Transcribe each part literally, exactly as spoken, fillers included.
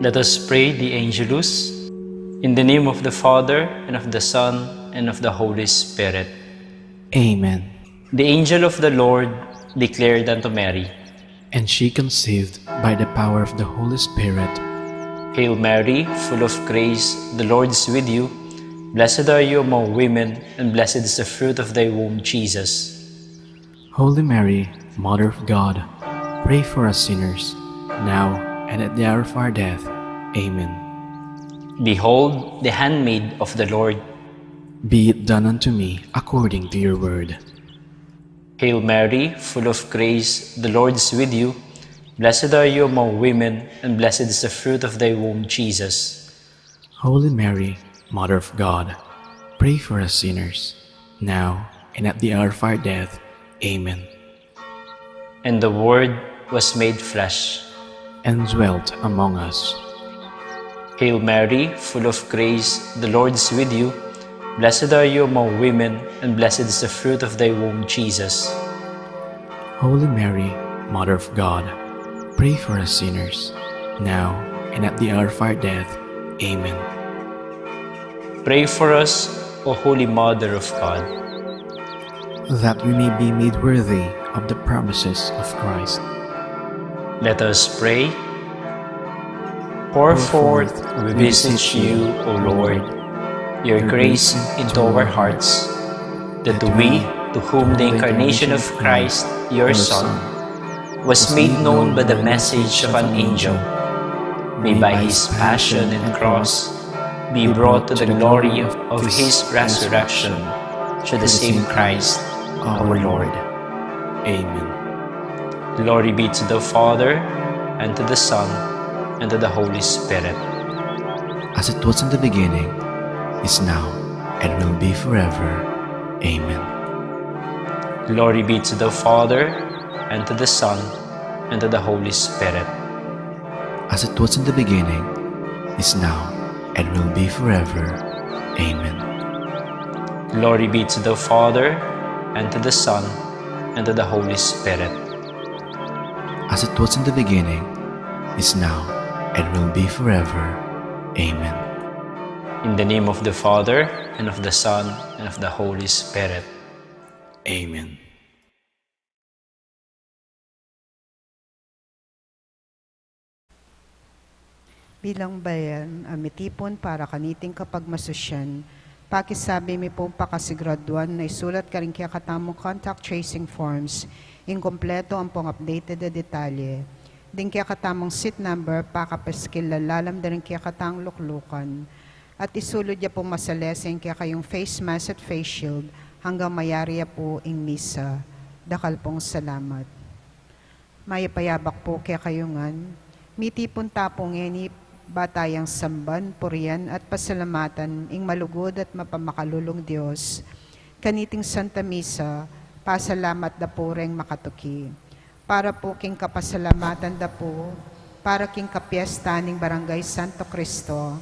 Let us pray the Angelus. In the name of the Father, and of the Son, and of the Holy Spirit. Amen. The angel of the Lord declared unto Mary, and she conceived by the power of the Holy Spirit. Hail Mary, full of grace, the Lord is with you. Blessed are you among women, and blessed is the fruit of thy womb, Jesus. Holy Mary, Mother of God, pray for us sinners, now and at the hour of our death. Amen. Behold the handmaid of the Lord. Be it done unto me according to your word. Hail Mary, full of grace, the Lord is with you. Blessed are you among women, and blessed is the fruit of thy womb, Jesus. Holy Mary, Mother of God, pray for us sinners, now and at the hour of our death. Amen. And the Word was made flesh and dwelt among us. Hail Mary, full of grace, the Lord is with you. Blessed are you among women, and blessed is the fruit of thy womb, Jesus. Holy Mary, Mother of God, pray for us sinners, now and at the hour of our death. Amen. Pray for us, O Holy Mother of God, that we may be made worthy of the promises of Christ. Let us pray. Pour forth, we beseech you, O Lord, your grace into our hearts, that we, to whom the incarnation of Christ, your Son, was made known by the message of an angel, may by his passion and cross be brought to the glory of, of his resurrection, through the same Christ our Lord. Amen. Glory be to the Father, and to the Son, and to the Holy Spirit. As it was in the beginning, is now, and will be forever. Amen. Glory be to the Father, and to the Son, and to the Holy Spirit. As it was in the beginning, is now, and will be forever. Amen. Glory be to the Father, and to the Son, and to the Holy Spirit. As it was in the beginning, is now, and will be forever. Amen. In the name of the Father, and of the Son, and of the Holy Spirit. Amen. Bilang bayan a mitipun para kaniting kapagmasusyan, pakisabi mi pung pakasiguraduan na isulat karing kekatamung contact tracing forms ing kumpleto ampong updated a detalye. Ding kekatamung seat number pakapaskil lalalam da ring kekatang luklukan. At isulud ya pung masalese ing kekayung face mask at face shield anggang mayari ya pu ing misa. Dakal pung salamat. Mayap a yabak pu kekayu ngan. Mitipun ta pu ngeni ba tayang samban, purian, at pasalamatan ing malugud at mapamakalulung Dios. Kaniting Santa Misa, pasalamat da pu reng makatuki. Para pu king kapasalamatan da pu, para king kapiestan ning Barangay Santo Cristo.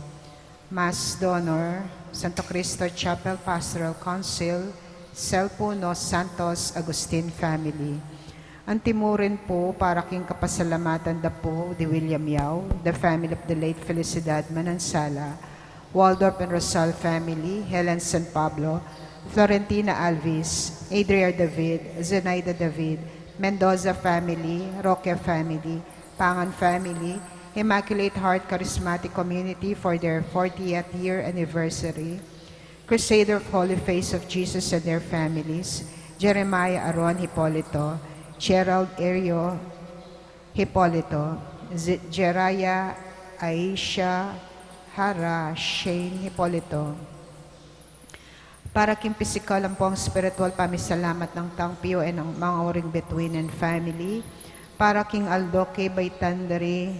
Mass donor, Santo Cristo Chapel Pastoral Council, Selpuno Santos Agustin family. Antimurin pu para king kapasalamatan da pu di William Yao, the family of the late Felicidad Manansala, Waldorf and Rosal family, Helen San Pablo, Florentina Alvis, Adria David, Zenaida David, Mendoza family, Roque family, Pangan family, Immaculate Heart Charismatic Community for their fortieth year anniversary, Crusader of Holy Face of Jesus and their families, Jeremiah Aaron Hipolito, Gerald Erio Hipolito, Z-, Jeraya Aisha Hara Shane Hipolito. Para king pisikal ampong spiritual pamisalamat nang Tang Pio and ang mga uring Between and family. Para king aldo kebaitan da ri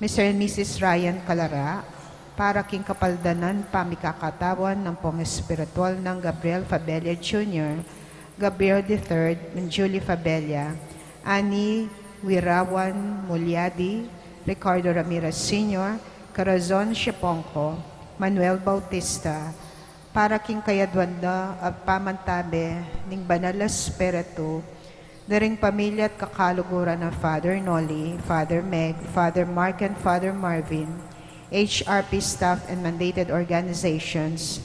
Mister and Missus Ryan Calara. Para king kapaldanan pamikakatawan nang pong espiritual nang Gabriel Fabella Junior, Gabriel the third, and Julie Fabella, Annie Wirawan Mulyadi, Ricardo Ramirez Senior, Corazon Siaponco, Manuel Bautista, para king kayadwan da at pamantabe ning Banal a Espiritu, Daring pamilya at kakaluguran ng Father Noli, Father Meg, Father Mark and Father Marvin, H R P staff and mandated organizations,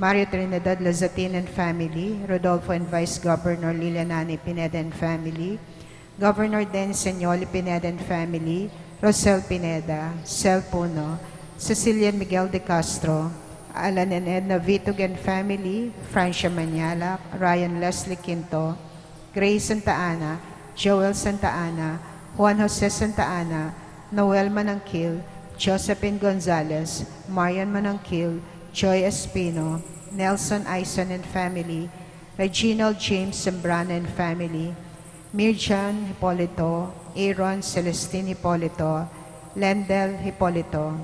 Mario Trinidad Lazatin and family, Rodolfo and Vice Governor Lilianani Pineda and family, Governor Dennis Senioli Pineda and family, Rosel Pineda, Sel Puno, Cecilia and Miguel de Castro, Alan and Edna Vitug and family, Francia Maniala, Ryan Leslie Quinto, Grace Santa Ana, Joel Santa Ana, Juan Jose Santa Ana, Noel Manangkil, Josephine Gonzalez, Marian Manangkil, Joy Espino, Nelson Aison and family, Reginald James Sembrano and family, Mirjan Hipolito, Aaron Celestine Hipolito, Lendel Hipolito.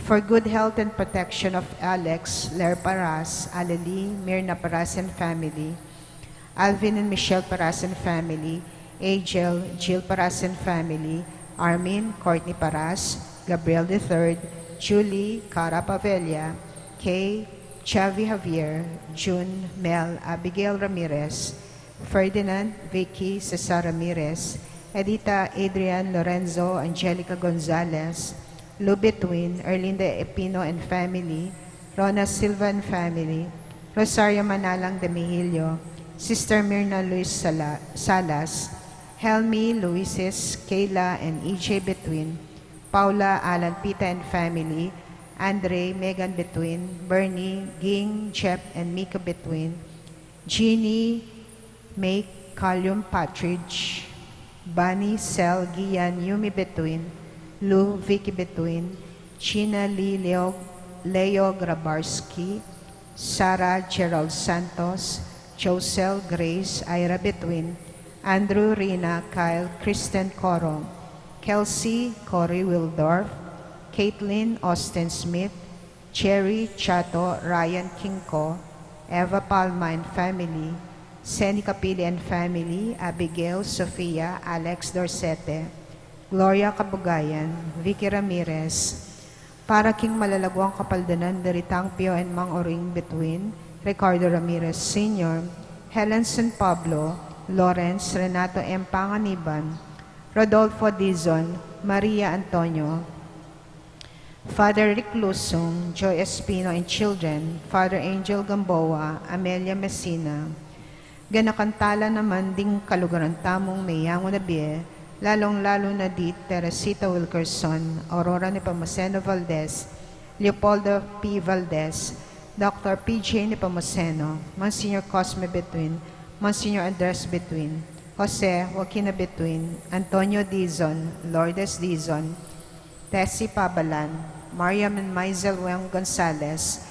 For good health and protection of Alex Ler Paras, Alali, Mirna Paras and family, Alvin and Michelle Paras and family, Angel, Jill Paras and family, Armin, Courtney Paras, Gabriel the third, Julie, Cara Pavella, Kay, Chavi Javier, June, Mel, Abigail Ramirez, Ferdinand, Vicky, Cesar Ramirez, Edita, Adrian, Lorenzo, Angelica Gonzalez, Lou Between, Erlinda Epino and family, Rona Silva and family, Rosario Manalang de Mihilio, Sister Mirna Luis Sala- Salas, Helmi, Luises, Kayla, and E J Between, Paula, Alan Pita and family, Andre, Megan Between, Bernie, Ging, Jep, and Mika Between, Jeannie, May, Callum, Patridge, Bunny, Sel, Gian, Yumi Between, Lou, Vicky Between, Gina, Lee, Leo, Leo Grabarski, Sarah, Gerald Santos, Josel, Grace, Ira Between, Andrew, Rina, Kyle, Kristen Coro, Kelsey, Cory Wildorf, Caitlin, Austin Smith, Cherry, Chato, Ryan Kingko, Eva Palma and family, Seni Kapili and family, Abigail, Sofia, Alex Dorsete, Gloria Kabugayan, Vicky Ramirez, para king malalaguang kapaldanan da ritang pio and Mang Oring Between, Ricardo Ramirez Senior, Helen San Pablo, Lawrence, Renato M. Panganiban, Rodolfo Dizon, Maria Antonio, Father Rick Lusung, Joy Espino and children, Father Angel Gamboa, Amelia Messina. Ganakan tala naman ding kalugaran tamung meyangu na bie, lalung-lalu na di Teresita Wilkerson, Aurora Nepomuceno Valdez, Leopoldo P. Valdez, Doctor P J Nepomuceno, Monsignor Cosme Between, Monsignor Andres Between, Jose Joaquina Between, Antonio Dizon, Lourdes Dizon, Tessie Pabalan, Mariam and Maisel Wong Gonzalez,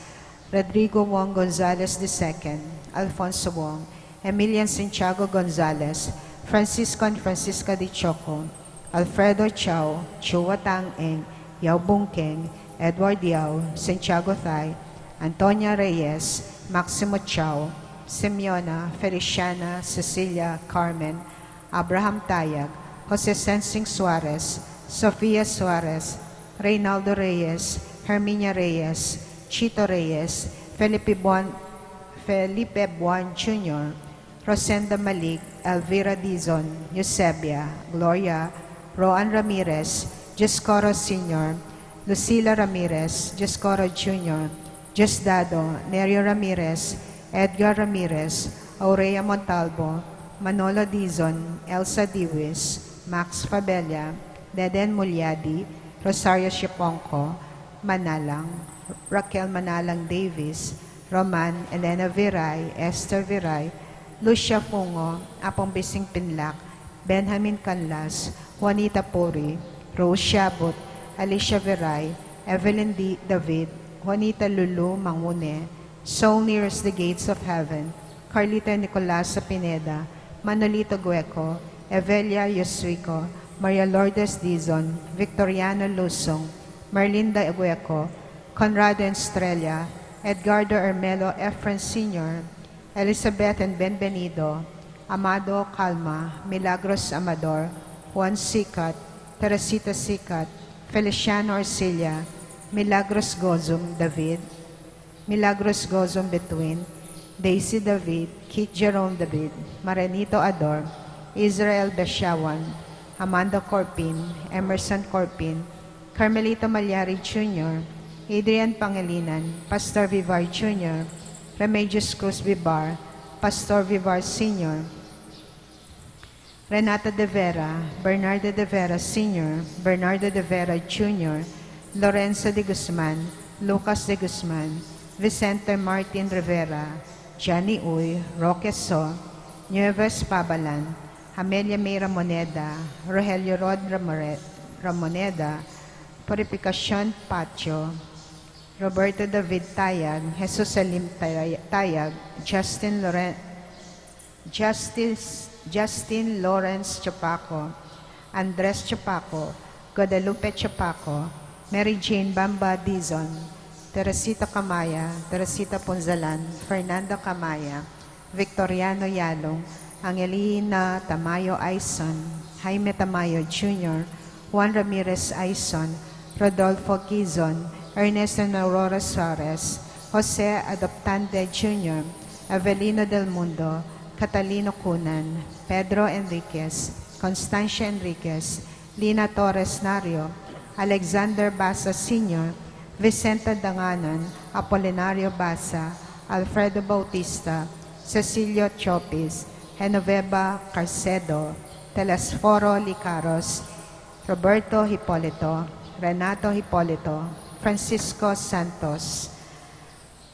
Rodrigo Wong Gonzalez the second, Alfonso Wong, Emilian Santiago Gonzalez, Francisco and Francisca de Choco, Alfredo Chao, Chua Tang Eng, Yao Bungkeng, Edward Yao, Santiago Thai, Antonia Reyes, Maximo Chao, Simeona, Feliciana, Cecilia, Carmen, Abraham Tayag, Jose Sensing Suarez, Sofia Suarez, Reynaldo Reyes, Herminia Reyes, Chito Reyes, Felipe Buan, Felipe Buan Junior, Rosenda Malik, Elvira Dizon, Eusebia, Gloria, Roan Ramirez, Dioscoro Senior, Lucila Ramirez, Dioscoro Junior, Diosdado, Nerio Ramirez, Edgar Ramirez, Aurea Montalvo, Manolo Dizon, Elsa Diwis, Max Fabella, Deden Mulyadi, Rosario Siponco, Manalang, Raquel Manalang Davis, Roman, Elena Viray, Esther Viray, Lucia Fungo, Apong Bising Pinlac, Benjamin Canlas, Juanita Puri, Rose Shabut, Alicia Viray, Evelyn D. David, Juanita Lulu Mangune, Soul Nearest the Gates of Heaven, Carlita Nicolasa Pineda, Manolito Gueco, Evelia Yosuico, Maria Lourdes Dizon, Victoriano Lusong, Merlinda Gueco, Conrado Estrella, Edgardo Ermelo Efren Senior, Elizabeth and Benvenido, Amado Calma, Milagros Amador, Juan Sicat, Teresita Sicat, Feliciano Arcilla, Milagros Gozum David, Milagros Gozum Between, Daisy David, Keith Jerome David, Marenito Ador, Israel Besiawan, Amanda Corpin, Emerson Corpin, Carmelito Malyari Junior, Adrian Pangilinan, Pastor Vivar Junior, Remedios Cruz Vivar, Pastor Vivar Senior, Renata de Vera, Bernardo de Vera Senior, Bernardo de Vera Junior, Lorenzo de Guzman, Lucas de Guzman, Vicente Martin Rivera, Johnny Uy, Roque So, Nieves Pabalan, Amelia May Ramoneda, Rogelio Rod Ramore-, Ramoneda, Purificacion Patio, Roberto David Tayag, Jesus Salim Tay-, Tayag, Justin Loren-, Justice, Justin Lawrence Chapaco, Andres Chapaco, Guadalupe Chapaco, Mary Jane Bamba Dizon, Teresita Camaya, Teresita Punzalan, Fernanda Camaya, Victoriano Yalong, Angelina Tamayo Aison, Jaime Tamayo Junior, Juan Ramirez Aison, Rodolfo Quizon, Ernesto and Aurora Suarez, Jose Adoptande Junior, Avelino Del Mundo, Catalino Cunan, Pedro Enriquez, Constancia Enriquez, Lina Torres Nario, Alexander Basa Senior, Vicenta Danganan, Apolinario Basa, Alfredo Bautista, Cecilio Chopis, Genoveva Carcedo, Telesforo Licaros, Roberto Hipolito, Renato Hipolito, Francisco Santos.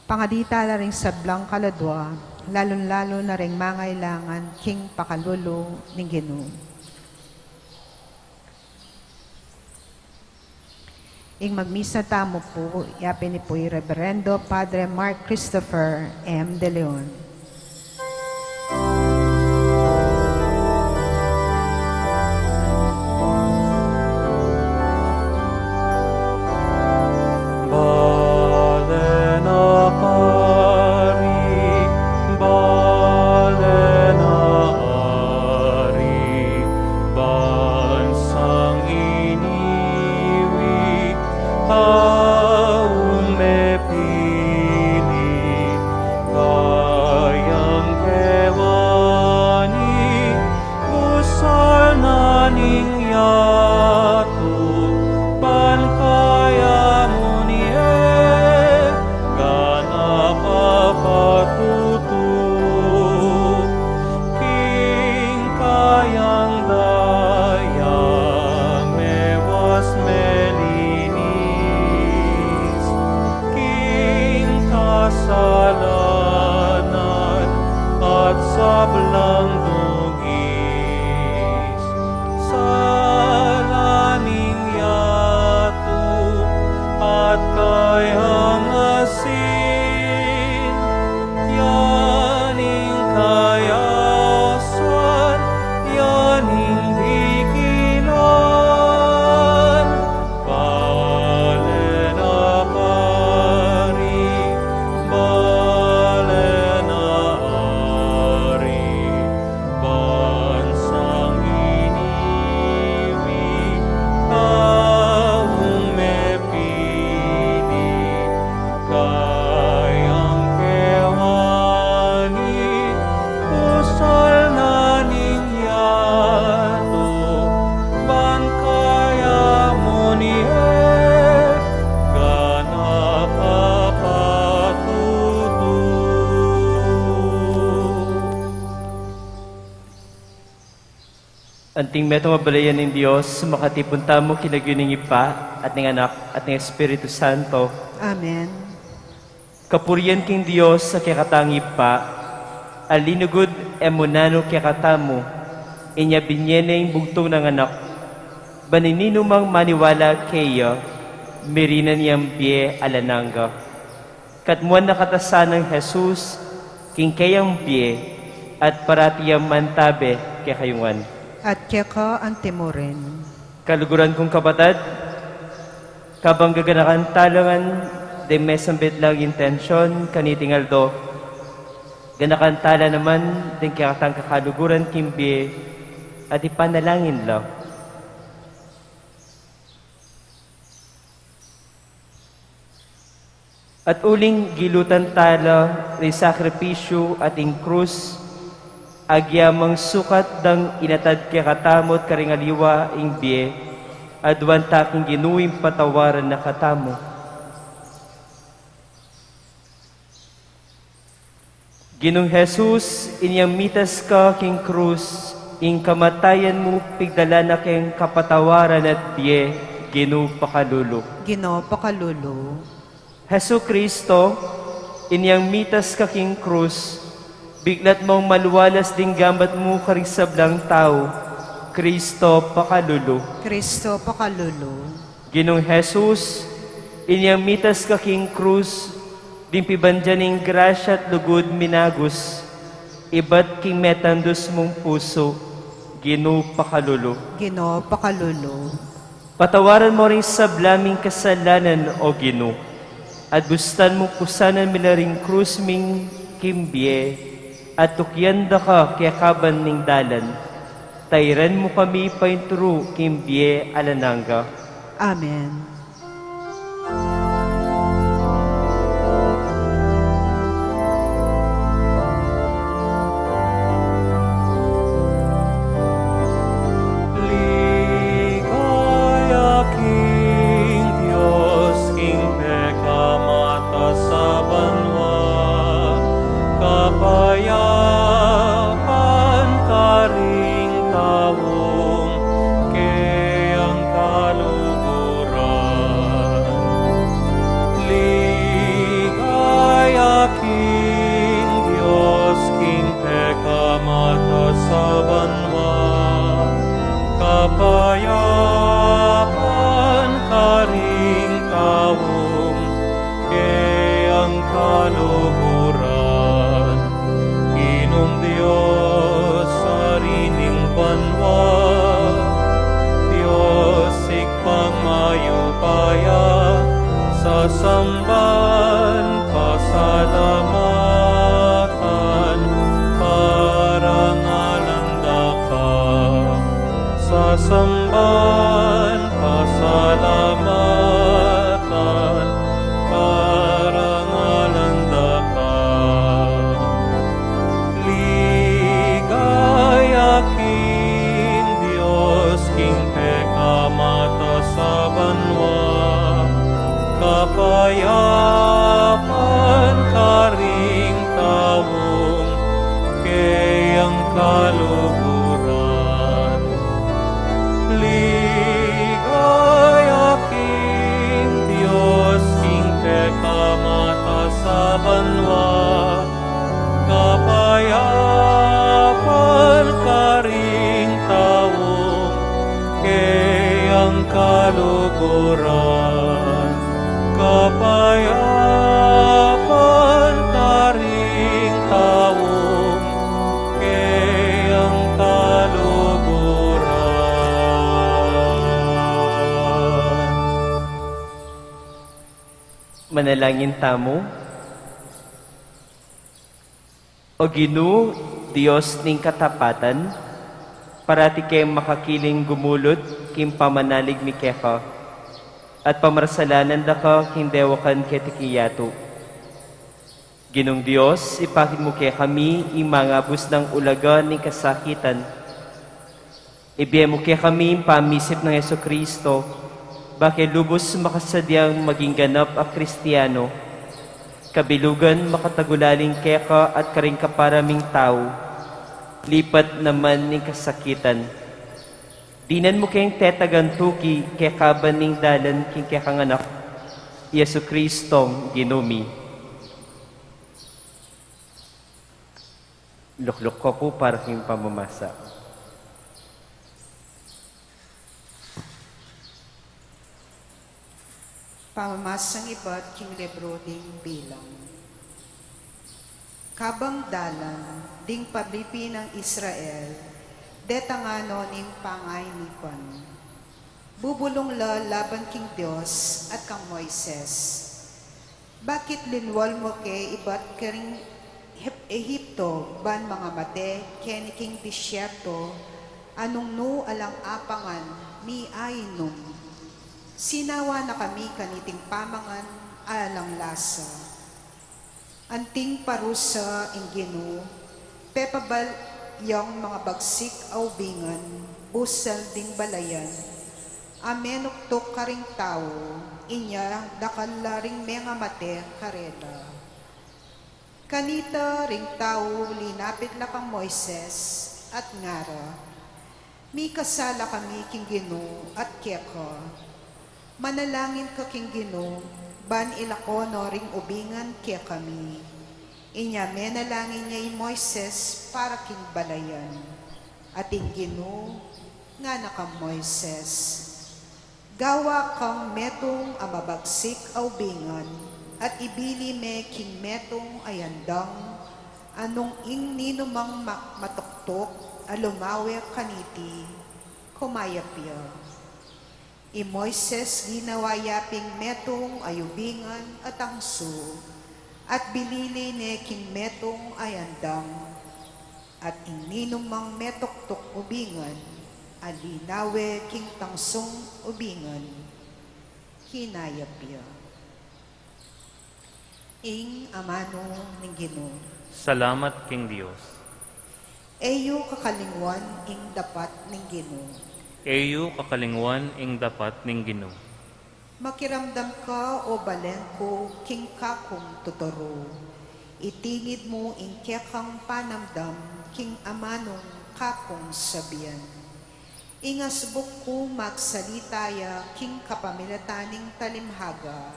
Pangadi tala ring sablang kaladua, lalung-lalu na ring mangailangan king pakalulu ning Ginu. Ing magmisa tamu pu, yapin i pu i Reverendo Padre Mark Christopher M. De Leon. Bale na pari, bale na ari, bansang iniwi, aung mepili, kayang kewani, busal na ning yatu, ban kaya mu nie, ganap a patutu. King kayang daya, mewas melinis, king kasalanan at sablang dugis, sala ning yatu at kayang asin, ya ning kayasan, ya ning dikilan, bale na pari, bale na ari, bansang iniwi, aung mepili, kayang kewani, busal na ning yatu, ban kaya mu nie, ganap a patutu. Anting metung a balayan ning Dios, makatipun tamu king lagyu ning Ibpa, at ning Anak, at ning Espiritu Santo. Amen. Kapurian king Dios a kekatang Ibpa, a linugud e mu nanu kekatamu, inya binie ne ing bugtung nang Anak, ban nininumang maniwala keya, mirinan yang bie alang angga. Katmuan na katasan nang Jesus, king keyang bie, at parati yang mantabe kekayu ngan. At keka antimurin. Kaluguran kung kapatad, kabang gaganakan tala ngan deng mesambilang intension kaniting aldo, ganakan tala naman deng kekatang kakaluguran king bie, at ipanalangin la. At uling gilutan tala ring sakripisyu at ing krus, Agyamang sukat dang inatad kekatamu at karing aliwa ing bie, aduan ta king Ginu ing patawaran na katamu. Ginung Jesus, inyang mitas ka king krus, ing kamatayan mu pigdala na keng kapatawaran at bie, Ginu pakalulu. Ginu pakalulu. Jesucristo, inyang mitas ka king krus, biklat mong maluwalas ding gamat mu karing sablang tau, Cristo pakalulu. Cristo pakalulu. Ginung Jesus, inyang mitas ka king krus, ding pibandian ning grasya at lugud minagus, ibat king metandus mung pusu, Ginu pakalulu. Ginu pakalulu. Patawaran mo ring sabla ming kasalanan, O Ginu, at bustan mung pusanan mi la ring krus ming king bie, at tukyan da ka kekaban ning dalan. Tairan mu kami painturu king bie alang angga. Amen. Ligaya king Dios, king pekamataas a banua, kapayapan karing taung keyang kaluguran. Ligaya king Dios, king pekamataas a banua, kapayapan karing taung keyang kaluguran. Ginung Dios, Ari ning banua, Dios Ibpang mayupaya, sasamban, pasalamatan, parangalan da ka. Sasamban, pasalamatan, parangalan da ka. Ligaya king Dios, king pekamataas a banua, kapayapan karing taung keyang kaluguran. Ligaya king Dios, king pekamataas a banua, kapayapan karing taung keyang kaluguran. Kapayapan karing taung keyang kaluguran. Manalangin tamu. O Ginu, Dios ning katapatan, parati keng makakiling gumulut king pamanalig mi keka, at pamarasalanan da ka king dewakan keti king yatu. Ginung Dios, ipakit mu kekami ing mangabus nang ulaga ning kasakitan. Ibie mu kekami ing pamisip nang Jesucristo, ba ke lubus makasadyang maging ganap a Kristiano, kabilugan makatagulaling keka at karing kapara ming tau, lipat naman ning kasakitan. Dinan mu keng tetagan tuki kekaban ning dalan king kekang Anak, Jesucristong Ginu mi. Lukluk ko pu para king pamamasa. Pamamasang ibat king libru ding Bilang. Kabang dalan ding pablipi nang Israel, detang ngana ning pangainipan. Bubulung la laban king Dios at kang Moises. Bakit linwal mu ke ibat karing Hep-, Ehipto ban mangamate keni king disyerto, a nung nu alang apangan ni ainum? Sinawa na kami kaniting pamangan a alang lasa. Anting parusa ing Ginu, pepabal-, yang mangabagsik a ubingan, busal ding balayan, a menuktuk karing tau, inya dakal la ring mengamate karela. Kanita ring tau linapit la kang Moises at ngara, "Mikasala kami king Ginu at keka. Manalangin ka king Ginu, ban ilako no ring ubingan kekami." Inya menalangin ya i Moises para king balayan. At ing Ginu ngana kang Moises, "Gawa kang metung a mabagsik a ubingan, at ibili me king metung a yandang, a nung ing ninumang ma-, matuktuk a lumawe kaniti, kumayap ya." I Moises ginawa ya ping metung a ubingan a tangsu, at bilili ne king metung a yandang, at ing ninumang metuktuk ubingan a linawe king tangsung ubingan, kinayap ya. Ing amanu ning Ginu. Salamat king Dios. E yu kakalingwan ing dapat ning Ginu. E yu kakalingwan ing dapat ning Ginu. Makiramdam ka, o balen ku, king kakung tuturu. Itingid mu ing kekang panamdam king amanung kakung sabian. Ing asbuk ku magsalita ya king kapamilatan ning talimhaga,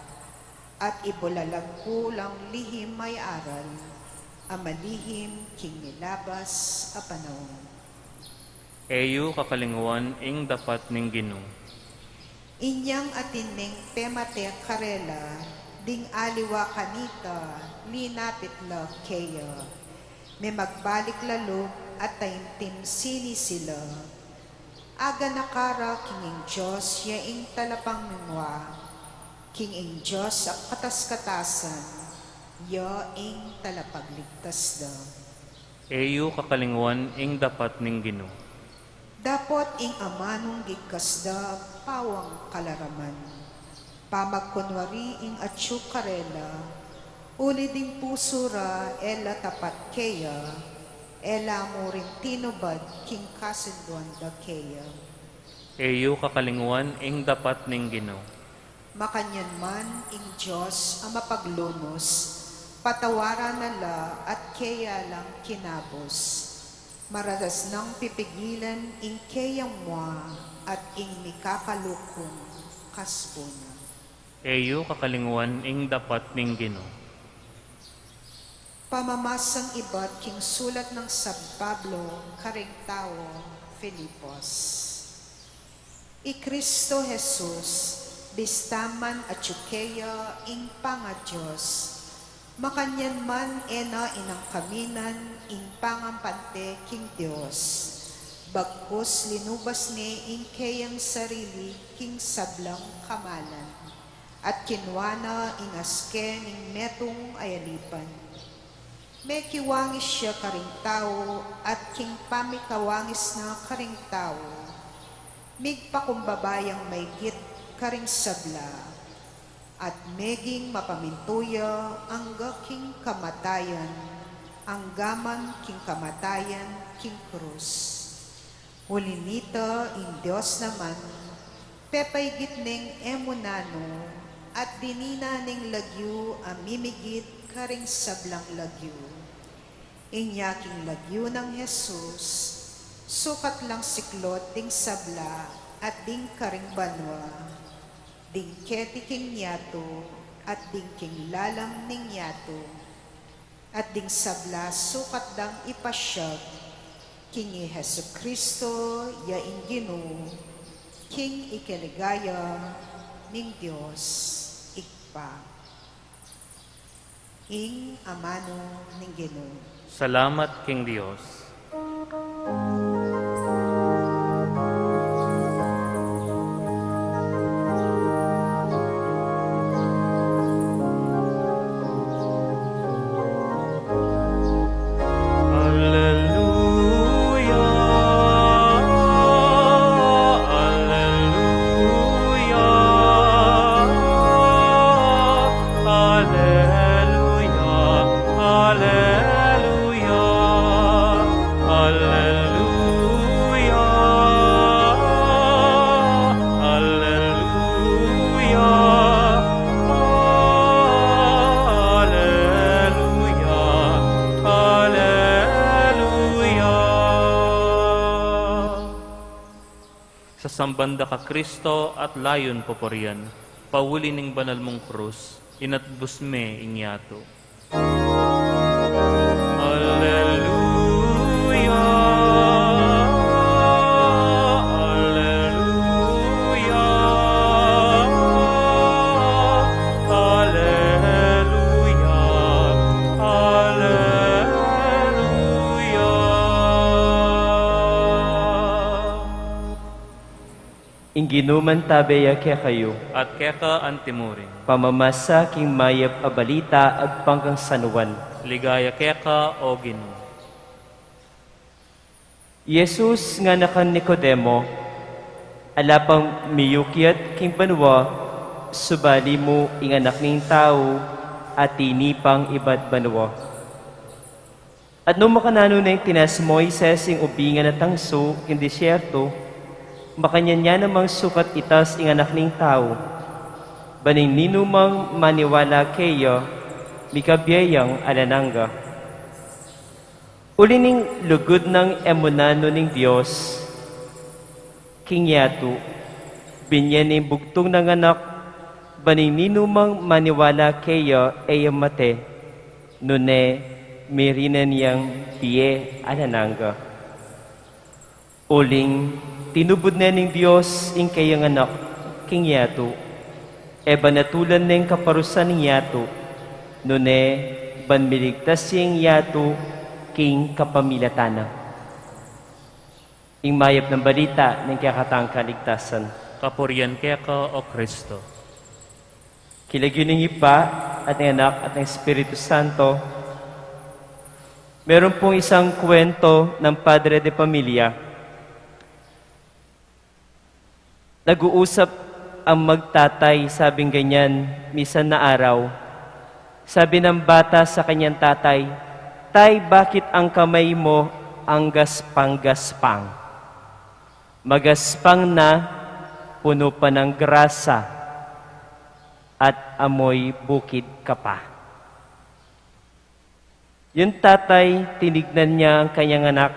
at ibulalag ku lang lihim a aral a malihim king milabas a panaun. E yu kakalingwan ing dapat ning Ginu. Inyang atin neng pemate karela, ding aliwa kanita linapit la keya. Memagbalik la lub at taimtim sinisilang, aganaka ra king ing Dios ya ing talapangingwa, king ing Dios a kakatas-katasan ya ing talapagligtas da. E yu kakalingwan ing dapat ning Ginu. Dapot ing amanung gigkas da pawang kalaraman, pamagkunwari ing atyu karela, uli ding pusu ra e la tapat keya, e la mu rin tinubad king kasunduan da keya. E yu kakalingwan ing dapat ning Ginu. Makanyan man ing Dios a mapaglunus, patawaran na la at keya lang kinabus. Mararas nang pipigilan ing keyang mua at ing mikakalukung kasbuna. E yu kakalingwan ing dapat ning Ginu. Pamamasang ibat king sulat nang San Pablo karing taga Filipos. I Kristo Jesus, bista man atyu keya ing pangaDios, makanyan man e na inangkaminan ing pangampante king Dios, bagkus linubas ne ing keyang sarili king sablang kamalan, at kinua na ing aske ning metung a yalipan. Mekiwangis ya karing tau, at king pamikawangis na karing tau, migpakumbaba yang maigit karing sabla, at meging mapamintu ya angga king kamatayan, angga man king kamatayan king krus. Uli nita, ing Dios naman, pepaigit neng e mu nanu, at dininan neng lagyu a mimigit karing sablang lagyu. Inya king lagyu nang Jesus, sukat lang siklod ding sabla at ding karing banua, ding keti king yatu at ding king lalam ning yatu, at ding sabla sukat dang ipasyag king i Jesucristo ya ing Ginu, king ikaligaya ning Dios Ibpa. Ing amanu ning Ginu. Salamat king Dios. Alleluia, alleluia, alleluia, alleluia. Ang banda ka Kristo at layun papurian, pauli ning banal mung krus, inatbus me ing yatu. Alleluia, alleluia, alleluia, alleluia. Ing Ginu mantabe ya kekayu. At keka antimurin. Pamamasa king mayap a balita agpang kang San Juan. Ligaya keka, O Ginu. Jesus ngana kan Nicodemo, ala pang miyukyat king banua, subali mu ing Anak ning Tau, atin pang ibat banua. At nung makananu neng tinas Moises ing ubingan a tangsu king disyertu, makanyan ya namang sukat itas ing Anak ning Tau, ban ing ninumang maniwala keya, mikabie yang alang angga. Uli ning lugud nang e mu nanu ning Dios king yatu, binye ne ing bugtung nang Anak, ban ing ninumang maniwala keya e ya mate, nune mirinan yang bie alang angga. Uling tinubud ne ning Dios ing kayang Anak king yatu, e ban atulan neng kaparusan ning yatu, nune ban miligtas ya ing yatu king kapamilatan na. Ing mayap nang balita ning kekatang kaligtasan. Kapurian keka, O Kristo. King lagyu ning Ibpa, at ning Anak, at ning Espiritu Santo. Meron pong isang kwento ng padre de pamilya. Nag-uusap ang magtatay, sabing ganyan, misan na araw. Sabi ng bata sa kanyang tatay, "Tay, bakit ang kamay mo ang gaspang-gaspang? Magaspang na, puno pa ng grasa at amoy bukid ka pa." Yung tatay, tinignan niya ang kanyang anak,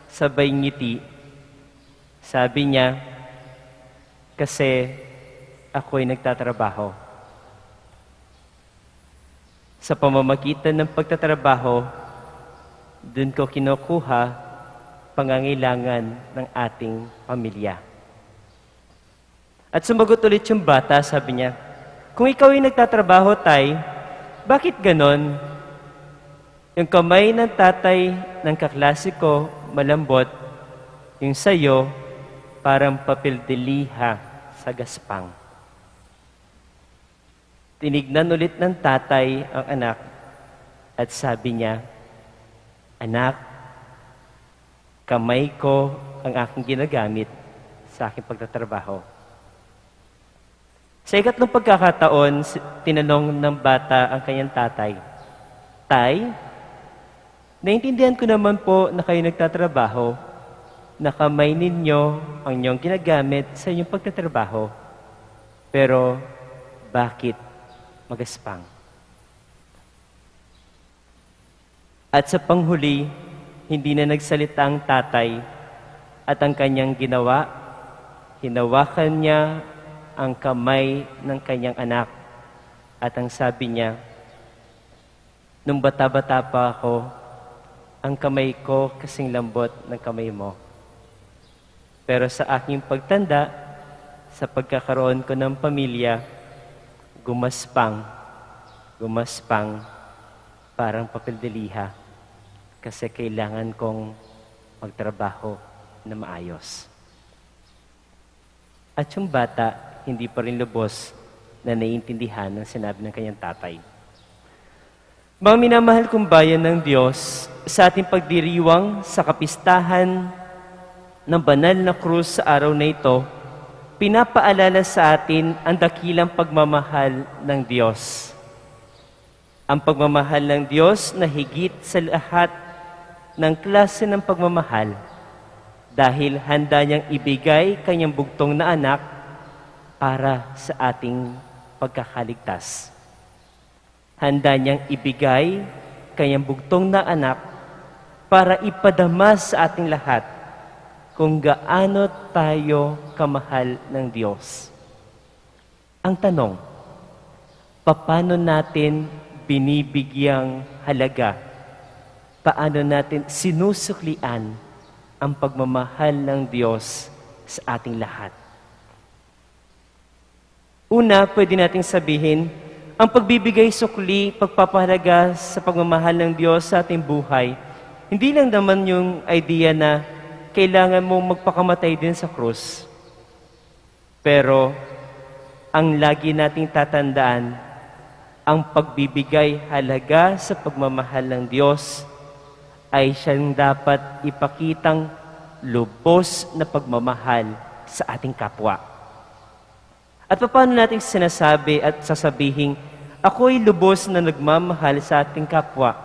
sabay ngiti. Sabi niya, "Kasi ako'y nagtatrabaho. Sa pamamagitan ng pagtatrabaho, dun ko kinukuha pangangailangan ng ating pamilya." At sumagot ulit yung bata, sabi niya, "Kung ikaw ay nagtatrabaho, tay, bakit ganon? Yung kamay ng tatay ng kaklase ko, malambot, yung sayo, parang papel de liha sa gaspang." Tinignan ulit ng tatay ang anak at sabi niya, "Anak, kamay ko ang aking ginagamit sa aking pagtatrabaho." Sa ikatlong pagkakataon, si-, tinanong ng bata ang kanyang tatay, "Tay, naintindihan ko naman po na kayo nagtatrabaho, na kamay ninyo ang inyong ginagamit sa inyong pagtatrabaho. Pero bakit magaspang?" At sa panghuli, hindi na nagsalita ang tatay, at ang kanyang ginawa, hinawakan niya ang kamay ng kanyang anak, at ang sabi niya, "Nung bata-bata pa ako, ang kamay ko kasing lambot ng kamay mo. Pero sa aking pagtanda, sa pagkakaroon ko ng pamilya, gumaspang, gumaspang, parang papel de liha, kasi kailangan kong magtrabaho na maayos." At yung bata, hindi pa rin lubos na naiintindihan ang sinabi ng kanyang tatay. Mga minamahal kong bayan ng Diyos, sa ating pagdiriwang sa kapistahan ng banal na krus sa araw na ito, pinapaalala sa atin ang dakilang pagmamahal ng Diyos. Ang pagmamahal ng Diyos na higit sa lahat ng klase ng pagmamahal, dahil handa niyang ibigay kanyang bugtong na anak para sa ating pagkakaligtas. Handa niyang ibigay kanyang bugtong na anak para ipadama sa ating lahat kung gaano tayo kamahal ng Diyos. Ang tanong, paano natin binibigyang halaga? Paano natin sinusuklian ang pagmamahal ng Diyos sa ating lahat? Una, pwede nating sabihin, ang pagbibigay sukli, pagpapahalaga sa pagmamahal ng Diyos sa ating buhay, hindi lang naman yung idea na kailangan mong magpakamatay din sa krus. Pero, ang lagi nating tatandaan, ang pagbibigay halaga sa pagmamahal ng Diyos ay siyang dapat ipakitang lubos na pagmamahal sa ating kapwa. At paano natin sinasabi at sasabihing, "Ako'y lubos na nagmamahal sa ating kapwa"?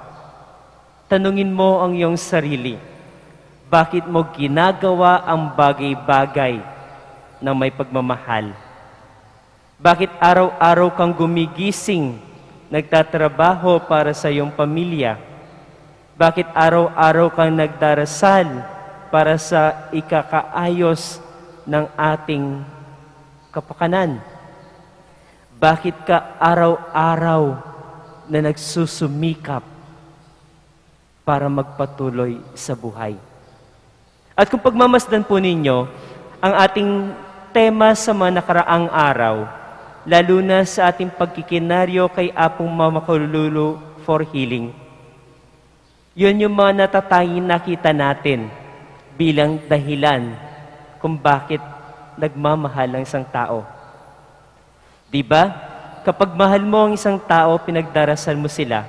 Tanungin mo ang iyong sarili, bakit mo ginagawa ang bagay-bagay na may pagmamahal? Bakit araw-araw kang gumigising, nagtatrabaho para sa iyong pamilya? Bakit araw-araw kang nagdarasal para sa ikakaayos ng ating kapakanan? Bakit ka araw-araw na nagsusumikap para magpatuloy sa buhay? At kung pagmamasdan po ninyo ang ating tema sa mga nakaraang araw, lalo na sa ating pagkikinaryo kay Apong Mama Kalulu for healing, yun yung mga natatanging nakita natin bilang dahilan kung bakit nagmamahal ang isang tao. Di ba? Kapag mahal mo ang isang tao, pinagdarasal mo sila.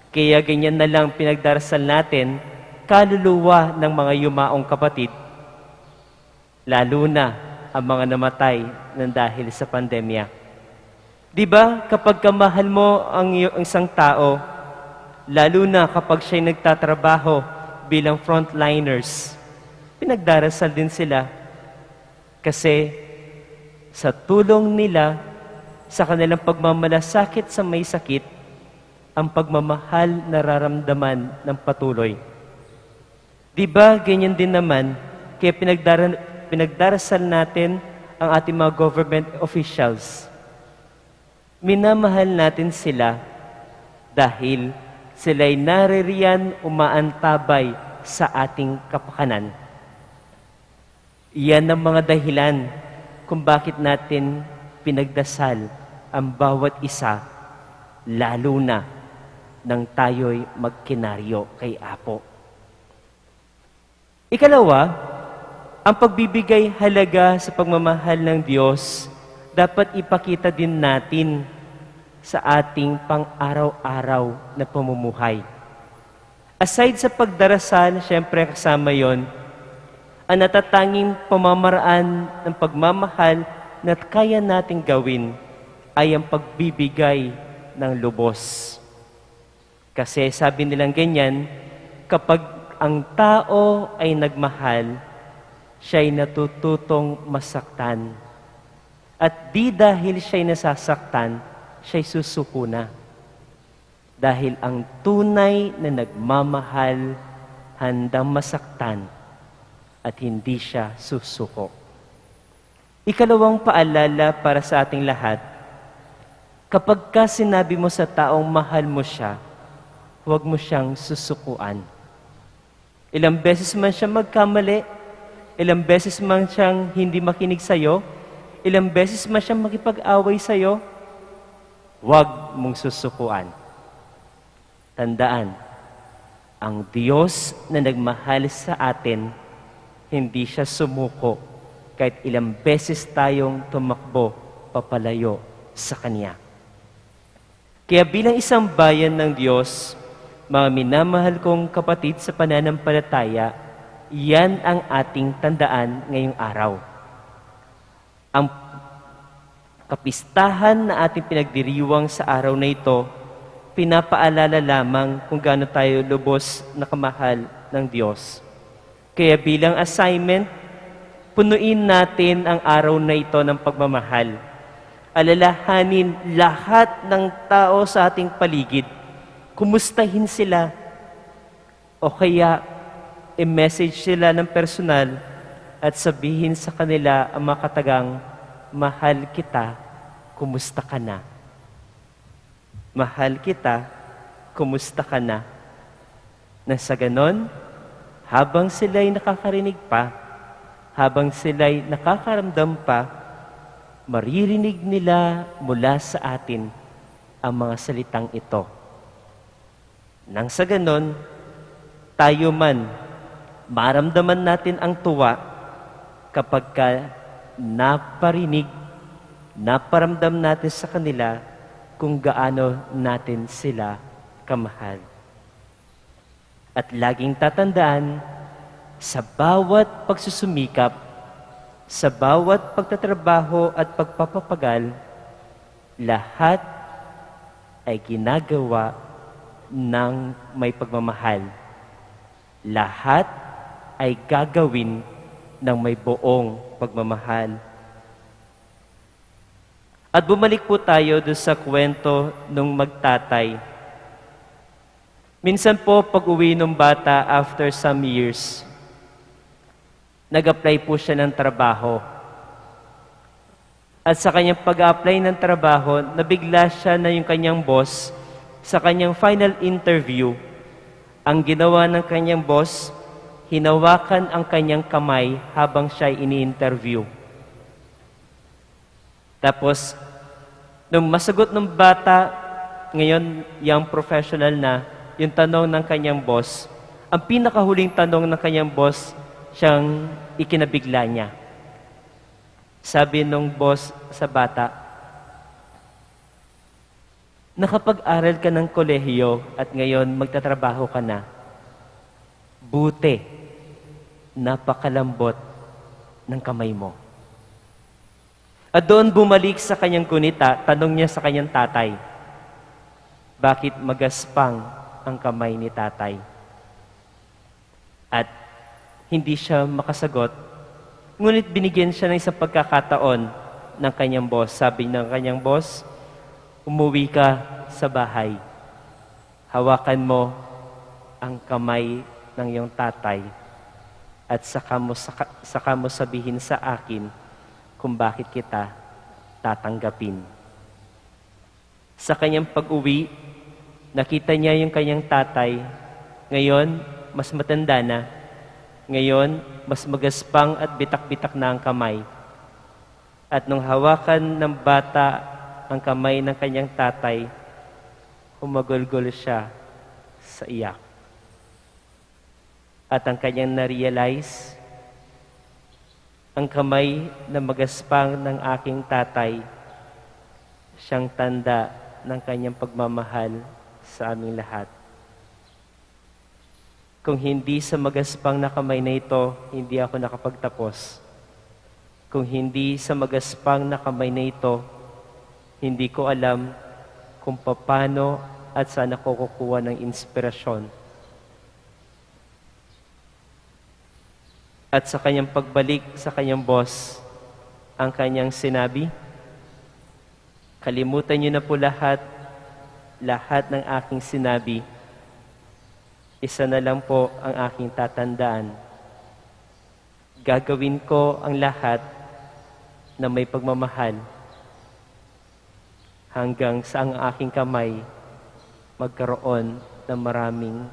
Kaya ganyan na lang pinagdarasal natin, kaluluwa ng mga yumaong kapatid, lalo na ang mga namatay ng dahil sa pandemya. Di ba, kapag kamahal mo ang, ang isang tao, lalo na kapag siya'y nagtatrabaho bilang frontliners, pinagdarasal din sila. Kasi sa tulong nila, sa kanilang pagmamalasakit sa may sakit, ang pagmamahal nararamdaman ng patuloy. Di ba ganyan din naman, kaya pinagdara-, pinagdarasal natin ang ating mga government officials. Minamahal natin sila dahil sila'y naririyan umaantabay sa ating kapakanan. Iyan ang mga dahilan kung bakit natin pinagdasal ang bawat isa, lalo na nang tayo'y magkinaryo kay Apo. Ikalawa, ang pagbibigay halaga sa pagmamahal ng Diyos dapat ipakita din natin sa ating pang-araw-araw na pamumuhay. Aside sa pagdarasal, siyempre kasama yon, ang natatanging pamamaraan ng pagmamahal na kaya nating gawin ay ang pagbibigay ng lubos. Kasi sabi nilang ganyan, kapag ang tao ay nagmahal, siya'y natututong masaktan. At di dahil siya'y nasasaktan, siya'y susuko na. Dahil ang tunay na nagmamahal, handang masaktan at hindi siya susuko. Ikalawang paalala para sa ating lahat, kapag ka sinabi mo sa taong mahal mo siya, huwag mo siyang susukuan. Ilang beses man siyang magkamali, ilang beses man siyang hindi makinig sa'yo, ilang beses man siyang makipag-away sa'yo, huwag mong susukuan. Tandaan, ang Diyos na nagmahal sa atin, hindi siya sumuko kahit ilang beses tayong tumakbo papalayo sa Kanya. Kaya bilang isang bayan ng Diyos, mga minamahal kong kapatid sa pananampalataya, yan ang ating tandaan ngayong araw. Ang kapistahan na ating pinagdiriwang sa araw na ito, pinapaalala lamang kung gaano tayo lubos na kamahal ng Diyos. Kaya bilang assignment, punuin natin ang araw na ito ng pagmamahal. Alalahanin lahat ng tao sa ating paligid. Kumustahin sila. O kaya, i-message sila ng personal at sabihin sa kanila ang makatagang, "Mahal kita, kumusta ka na?" "Mahal kita, kumusta ka na?" Nang sa ganon, habang sila'y nakakarinig pa, habang sila'y nakakaramdam pa, maririnig nila mula sa atin ang mga salitang ito. Nang sa ganon, tayo man, maramdaman natin ang tuwa kapag ka naparinig, naparamdam natin sa kanila kung gaano natin sila kamahal. At laging tatandaan, sa bawat pagsusumikap, sa bawat pagtatrabaho at pagpapapagal, lahat ay ginagawa ng may pagmamahal. Lahat ay gagawin ng may buong pagmamahal. At bumalik po tayo doon sa kwento nung magtatay. Minsan po, pag-uwi nung bata, after some years, nag-apply po siya ng trabaho. At sa kanyang pag-apply ng trabaho, nabigla siya na yung kanyang boss, sa kanyang final interview, ang ginawa ng kanyang boss, hinawakan ang kanyang kamay habang siya ini-interview. Tapos, nung masagot ng bata, ngayon, young professional na, yung tanong ng kanyang boss, ang pinakahuling tanong ng kanyang boss, siyang ikinabigla niya. Sabi nung boss sa bata, "Nakapag-aral ka ng kolehiyo at ngayon magtatrabaho ka na. Buti, napakalambot ng kamay mo." At doon bumalik sa kanyang gunita, tanong niya sa kanyang tatay, "Bakit magaspang ang kamay ni tatay?" At hindi siya makasagot, ngunit binigyan siya ng isang pagkakataon ng kanyang boss. Sabi ng kanyang boss, "Umuwi ka sa bahay. Hawakan mo ang kamay ng iyong tatay at saka mo, saka, saka mo sabihin sa akin kung bakit kita tatanggapin." Sa kanyang pag-uwi, nakita niya yung kanyang tatay. Ngayon, mas matanda na. Ngayon, mas magaspang at bitak-bitak na ang kamay. At nung hawakan ng bata ang kamay ng kanyang tatay, humagulgol siya sa iyak. At ang kanyang na-realize, ang kamay na magaspang ng aking tatay, siyang tanda ng kanyang pagmamahal sa aming lahat. Kung hindi sa magaspang na kamay na ito, hindi ako nakapagtapos. Kung hindi sa magaspang na kamay na ito, hindi ko alam kung paano at saan ako kukuha ng inspirasyon. At sa kanyang pagbalik sa kanyang boss, ang kanyang sinabi, "Kalimutan niyo na po lahat, lahat ng aking sinabi. Isa na lang po ang aking tatandaan. Gagawin ko ang lahat na may pagmamahal hanggang sa ang aking kamay magkaroon ng maraming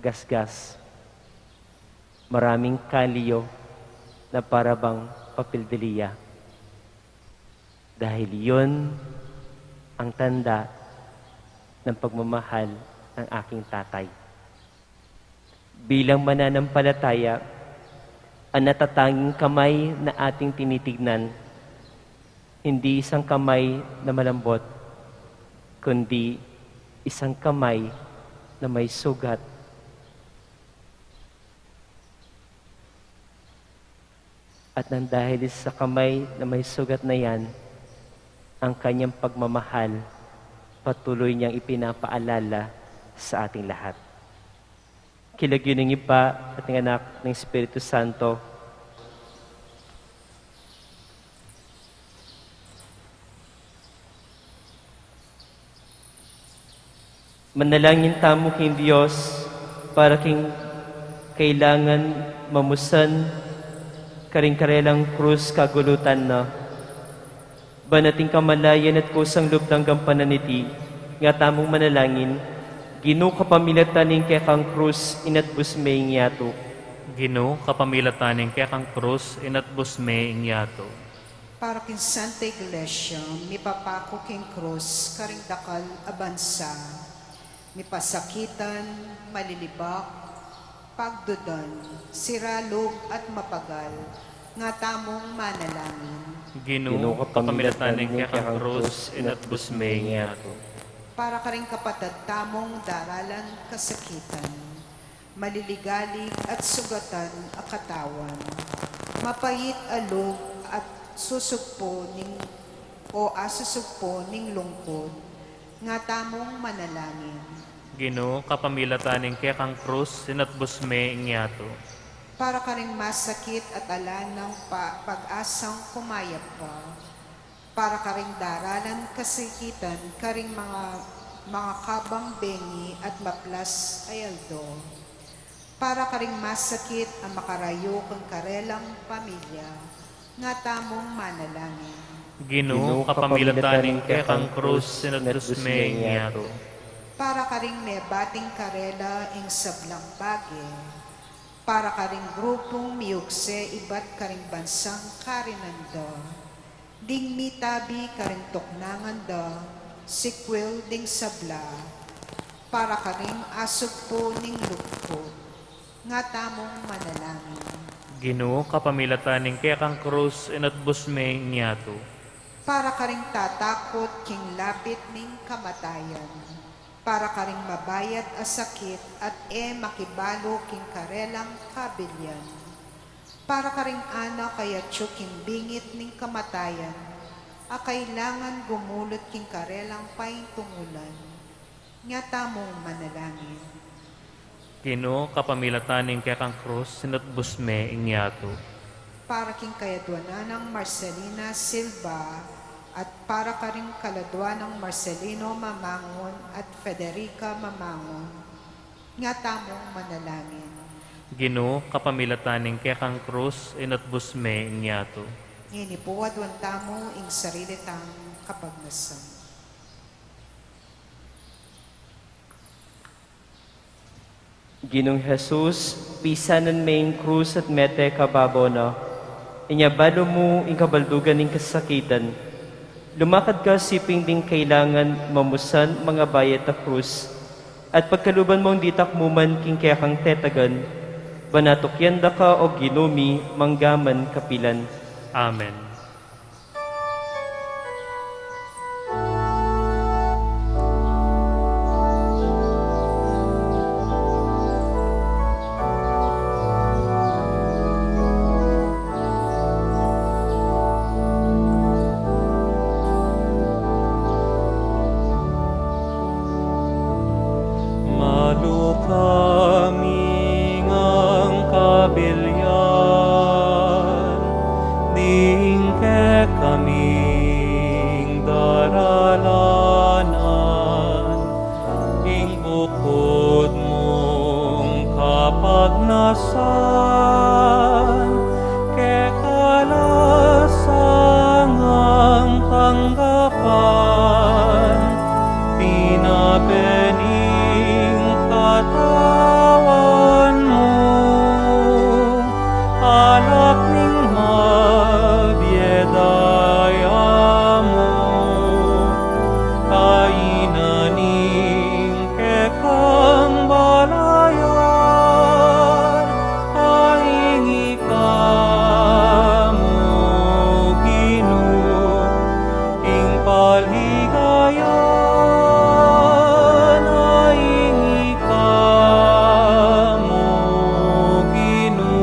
gasgas, maraming kalyo na para bang papel de lija. Dahil yun ang tanda ng pagmamahal ng aking tatay." Bilang mananampalataya, ang natatanging kamay na ating tinitignan, hindi isang kamay na malambot, kundi isang kamay na may sugat. At nang dahil sa kamay na may sugat na yan, ang kanyang pagmamahal patuloy niyang ipinapaalala sa ating lahat. King lagyu ning Ibpa at ning Anak, ning Espiritu Santo. Manalangin tamu king Dios para king kailangan mamusan Karing karelang krus kagulutan na, ban ating kamalayan at kusang lub dang gampanan iti, nga tamung manalangin, Ginu, kapamilatan ning kekang krus, inatbus me ing yatu. Ginu, kapamilatan ning kekang krus, inatbus me ing yatu. Para king Santa Iglesia, mipapaku king krus karing dakal a bansa, mipasakitan, malilibak, pagdudan, sira lub at mapagal, nga tamung manalangin. Ginu, Ginu, kapamilatan ning kekang krus, inatbus me ing yatu. Para karing kapatad tamung daralan kasakitan, maliligalig at sugatan a katawan, mapait a lub at susugpo ning, o asusugpo ning lungkot, nga tamung manalangin. Ginu, kapamilatan ning kekang krus, inatbus me ing yatu. Para karing masakit at ala nang pa-, pag-asang kumayap pa, para karing daralan kasakitan, karing mga, mga kabang bengi at maplas a aldo, para karing masakit a makarayu king karelang pamilya, nga tamung manalangin. Ginu, kapamilatan ning kekang krus, inatbus me ing yatu. Para karing mebating karela ing sablang bage, para karing grupung miugse ibat karing bansang karinan da, ding mitabi karing tuknangan da, sikwil ding sabla, para karing asugpo ning lungkot, nga tamung manalangin. Ginu, kapamilatan ning kekang krus, inatbus me ing yatu. Para karing tatakut king lapit ning kamatayan, para karing mabayat a sakit at e makibalu king karelang kabilian, para karing anak a yatyu king bingit ning kamatayan, a kailangan gumulut king karelang paintungulan, nga tamung manalangin. Ginu, kapamilatan ning kekang krus, inatbus me ing yatu. Para king kayadwanan nang Marcelina Silva, at para karing kaladwa nang Marcelino Mamangun at Federica Mamangun, nga tamung manalangin. Ginu, kapamilatan ning kekang krus, inatbus me ing yatu. Ngeni pu, aduan tamu ing sarili tang kapagnasan. Ginung Jesus, pisanan me ing krus at mete ka babo na. Inya balu mu ing kabaldugan ning kasakitan. Lumakad ka siping ding kailangan mamusan mangabayat a krus, at pagkaluban mung ditak mu man king kekang tetagan, ban atukyan da ka o Ginu mi manggaman kapilan. Amen. Malu kami ngang kabilian, ding kekaming daralanan, ing bukud mung kapagnasan, keka la sangang tanggapan, pinape ning katawan mu, alak ning mabie daya mu, kainan ning kekang balayan, aing ika mu Ginu, ing paligayan, aing ika mu Ginu,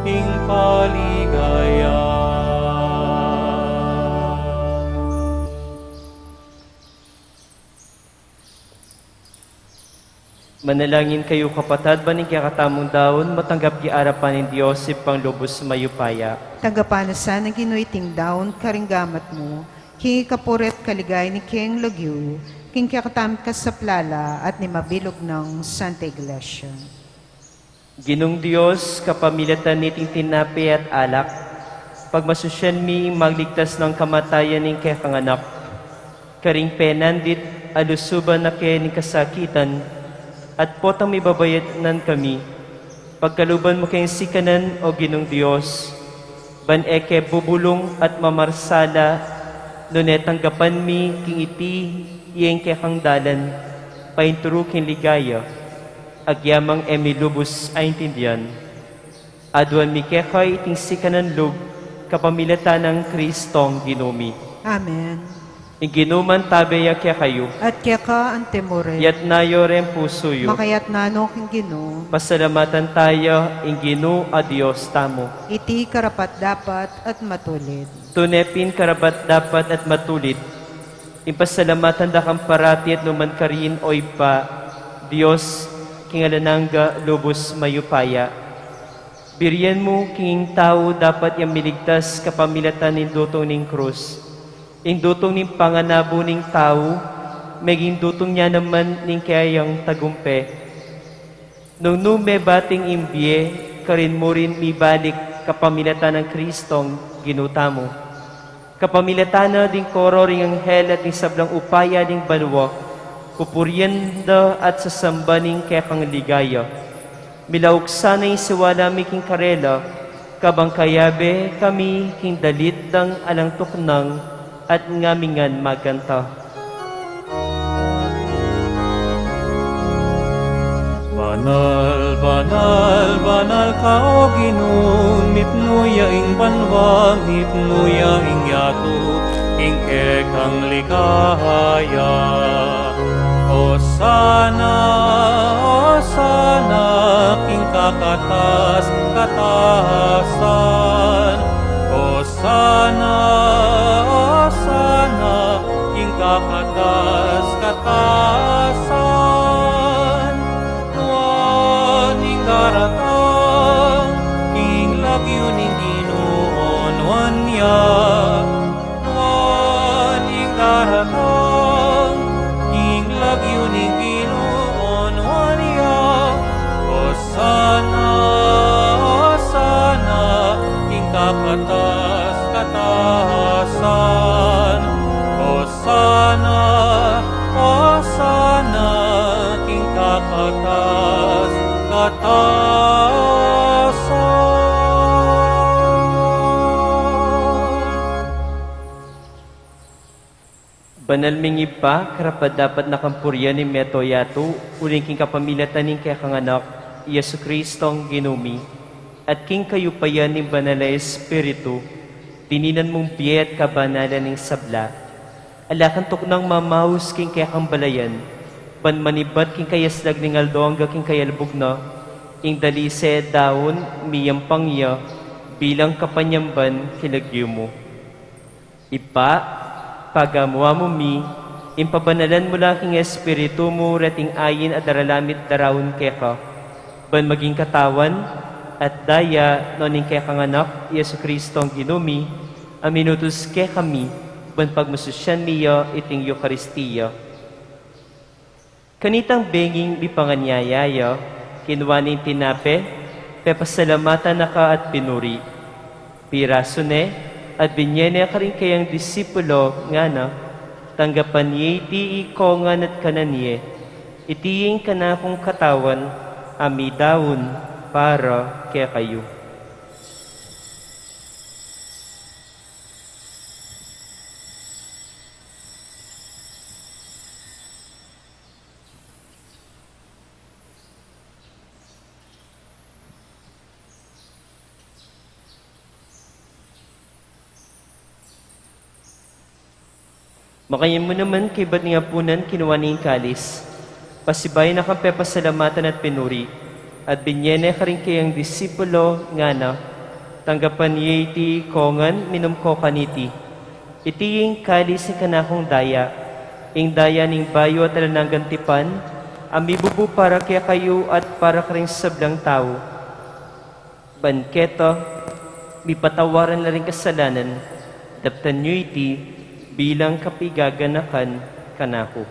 ing paligayan. Manalangin kayu, kapatad, ban ing kekatamung daun matanggap ya arapan ning Dios Ibpang lubus mayupaya. Tanggapan na sana ning Ginu iting daun karing gamat mu, king ikapuri at kaligayan ning kayang lagyu, king kekatamung kasaplalan at ning mabilug nang Santa Iglesia. Ginung Dios, kapamilatan niting tinape at alak, pagmasusyan mi ing magligtas nang kamatayan ning kekang Anak. Karing penandit a lusuban na ke ning kasakitan, at potang mibabayanan kami, pagkaluban mu keng sikanan, o Ginung Dios, ban e ke bubulung at mamarsala, nune tanggapan mi king iti ing kekang dalan, painturu king ligaya, agyamang e mi lubus aintindian. Aduan mi keka iting sikanan lub, kapamilatan nang Kristong Ginu mi. Amen. Ing Ginu mantabe ya kekayu. At keka antimurin. Iyatas yu reng pusu yu. Makayatas no king Ginu. Pasalamatan taya ing Ginu a Dios tamu. Iti karapat-dapat at matulid. Tune pin karapat-dapat at matulid, ing pasalamatan da kang parati at nukarin man, o Ibpa, Dios, king alang angga lubus mayupaya. Birian mu king tau dapat yang miligtas kapamilatan ning dutung ning krus. Ing dutung ning panganabu ning tau, meging dutung ya naman ning keyang tagumpe. Nung nu mebating ing bie, karin mu rin mibalik kapamilatan nang Kristong Ginu tamu. Kapamilatan na ding koro ring anghel at ding sablang upaya ding banua, pupurian da at sasamban ing kekang ligaya. Milauk sana ing siwala mi king karela, kabang kayabe kami king dalit dang alang tuknang at ngamingan magkanta. Banal, banal, banal ka, o Ginu, mipnu ya ing banua, mipnu ya ing yatu, king kekang ligaya. Osana, Osana, king kakatas-katasan. Osana, Osana, king kakatas-katasan. Nuan ing daratang king lagyu ning Ginu, o nuan ya. Nuan ing daratang king lagyu ning Ginu, o nuan ya. Osana, Osana, king kakatas-katasan. Osana, Osana, king kakatas-katasan. Banal ming Ibpa, karapat-dapat na kang purian ing mabilug a yatu, uling king kapamilatan ning kekang Anak, i Jesu Kristong Ginu mi, at king kayupayan ning Banal a Espiritu, dininan mung bie at kabanalan ing sabla. Ala kang tuknang mamaus king kekang balayan, ban manibat king kayaslag ning aldo angga king kayalbug na, ing dalise daun miyampang ya bilang kapanyamban king lagyu mu. Ibpa, pagamu-amu mi, ing pabanalan mu la king Espiritu mu reting ain a daralan mi at daraun keka, ban maging katawan at daya na ning kekang Anak, i Jesu Kristong Ginu mi, a minutus kekami, ban pagmasusyan mi ya iting Eukaristia. Kanitang benging mipanganyaya ya, kinua ne ing tinape, pepasalamatan na ka at pinuri. Pirasu ne, at binye ne karing kayang disipulo, ngana, tanggapan ye iti ikongan at kanan ye, iti ing kanakung katawan, a midaun para kekayu. Makanyan mu naman kaybat ning apunan, kinua ne ing kalis. Pasibayu na kang pepasalamatan at pinuri, at binye ne karing kayang disipulo, ngana, tanggapan ye iti ikongan, minum ko kaniti. Iti ing kalis ning kanakung daya, ing daya ning bayu at alang anggang tipan, a mibubu para kekayu at para karing sablang tau. Ban keta, mipatawaran la ring kasalanan, daptan yu iti bilang kapaganakan kanaku.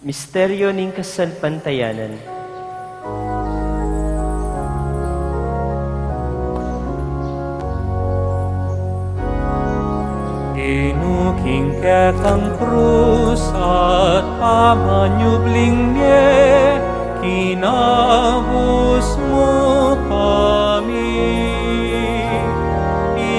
Misteryo ning kasalpantayanan. Ginu, king kekang krus at pamanyubling mie, kinabus mu kami.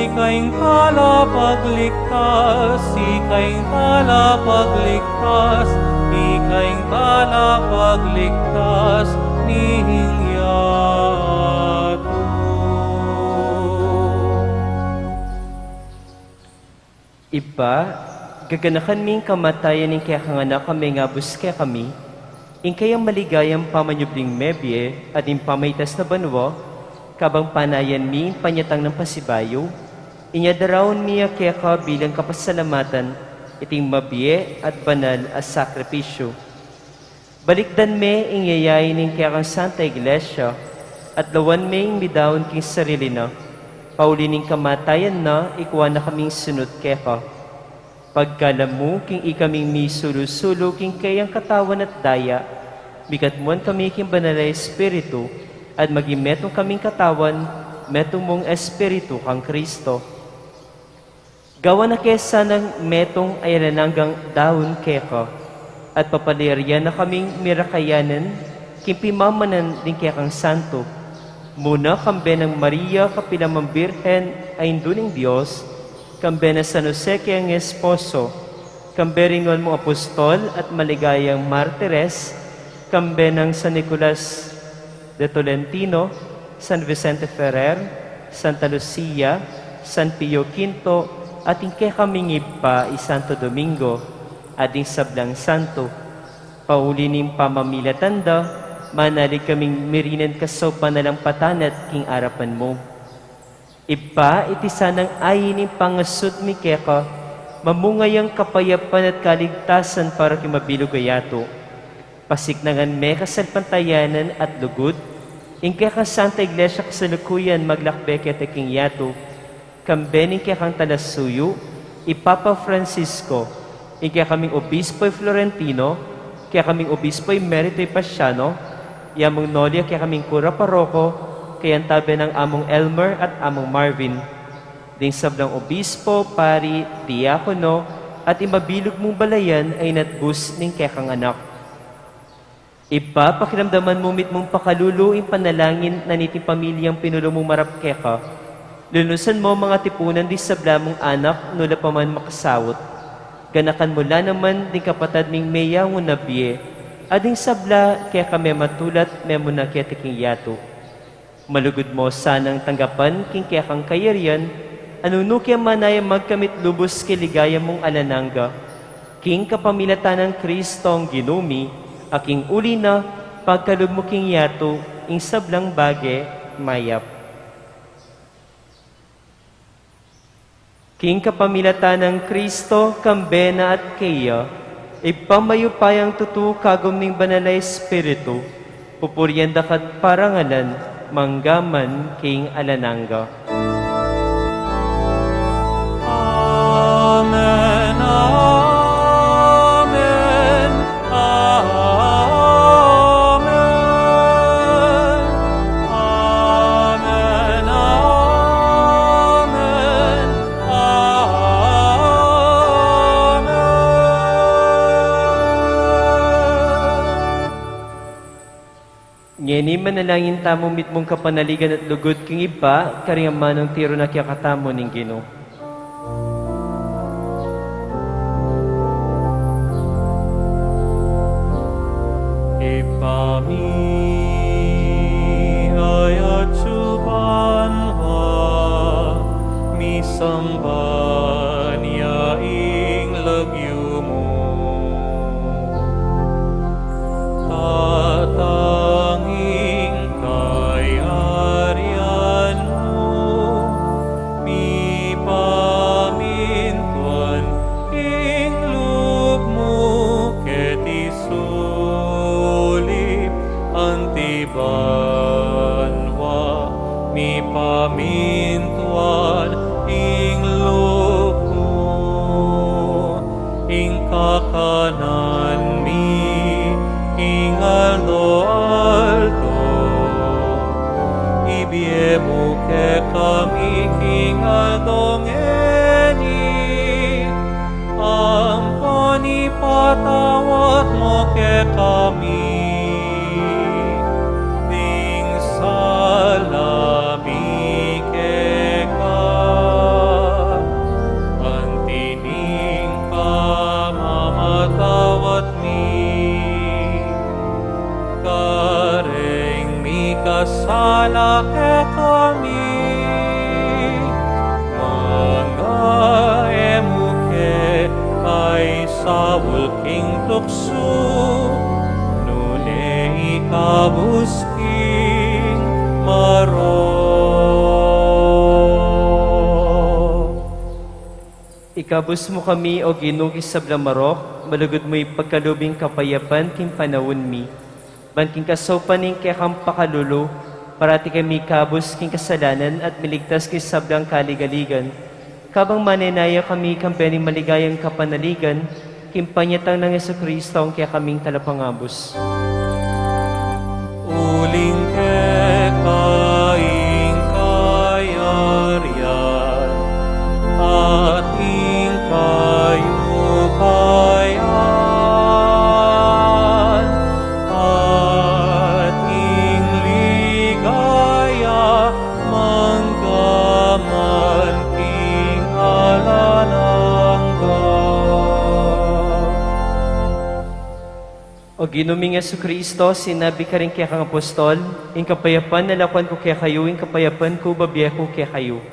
Ika ing talapagligtas, ika ing talapagligtas, ika ing talapagligtas ning yatu. Ibpa, gaganakan mi ing kamatayan ning kekang Anak a mengabus kekami, ing kayang maligayang pamanyubling mebie at ing pamaitas na banua, kabang panayan mi ing panyatang nang pasibayu, inya daraun mi ya keka bilang kapasalamatan iting mabie at banal a sakripisyu. Balikdan me ing yayain ning kekang Santa Iglesia, at lawan me ing midaun king sarili na, pauli ning kamatayan na, ikua na kaming sunut keka. Pagkalam mu king ikaming misulu-sulu king kayang katawan at daya, mikatmuan kami king Banal a Espiritu, at maging metung kaming katawan, metung mung Espiritu kang Kristo. Gawan na ke sanang metung a alang anggang daun keka, at papaliarian na kaming mirakayanan king pimamanan ding kekang santu, muna kambe nang Maria kapilan man Birhen a Indu ning Dios, kambe nang San Jose kayang esposo, kambe ring nuan mung apostol at maligayang martires, kambe nang San Nicolas de Tolentino, San Vicente Ferrer, Santa Lucia, San Pio Quinto, at ing kekaming Ibpa i Santo Domingo, at ding sablang santu. Pauli ning pamamilatan da, manalig kaming mirinan kasaupan alang patanat king arapan mu. Ibpa, iti sanang ain ning pangasut mi keka, mamunga yang kapayapan at kaligtasan para king mabilug a yatu. Pasiknangan me kasalpantayanan at lugud ing kekang Santa Iglesia kasalukuyan maglakbe keti king yatu, kambe ning kekang talasuyu, i Papa Francisco, ing kekaming Obispo i Florentino, kekaming Obispo Emerito i Pasiano, i Among Nolia, kekaming kura paroko, kayantabe nang Among Elmer at Among Marvin, ding sablang obispo, pari, diakono, at ing mabilug mung balayan a inatbus ning kekang Anak. Ibpa, pakiramdaman mu mitmung pakalulu ing panalangin na niting pamilyang pinulu mung marap keka. Lunusan mu mang atipunan ding sabla mung anak, nu la pa man makasaut. Ganakan mu la naman ding kapatad ming meyangu na bie, at ding sabla keka mematulat, memuna keti king yatu. Malugud mu sanang tanggapan king kekang kayarian, a nung nukarin manaya magkamit lubus king ligaya mung alang angga. King kapamilatan nang Kristong Ginu mi, a king uli na, pagkalub mu king yatu ing sablang bage mayap. King kapamilatan nang Kristo, kambe na at keya, Ibpa mayupayang tutu, kagum ning Banal a Espiritu, pupurian da ka't parangalan, mangga man king alang angga. Amen, amen. Amen. Amen. Amen. Amen. Ngeni manalangin tamu mitmung kapanaligan at lugud king Ibpa, karing amanung tiru na kekatamu ning Ginu. Ibpa mi, atsu ka banua, misamban ya ing lagyu mu. Datang ing kayarian mu, mipamintuan ing lub mu keti sulip anti banua, mipamintuan ing lub mu. Ing kakanan mi Aldo-aldo, ibie mu kekami king aldo ngeni ampon ipatawad mu kekami ding sala mi keka, anti ning pamamatawad mi kareng mikasala kekami. Manga e mu ke paisaul king tuksu, nune ikabus king marok. Ikabus mu kami, O Ginu, king sablang marok, malugud mu ipagkalub ing kapayapan king panaun mi. Ban king kasaupan ning kekang pakalulu, parati kami ikabus king kasalanan at miligtas king sablang kaligaligan. Kabang manenaya kami kambe ning maligayang kapanaligan, king panyatang nang Jesucristo, ing kekaming Talapangabus. Uling keka ing kayarian at ing kayupayan at ing ligaya mangga man king alang angga. O Ginu ming Jesucristo, sinabi mu karing kekang apostol, ing kapayapan lalakwan ku kekayu, ing kapayapan ku bibie ku kekayu.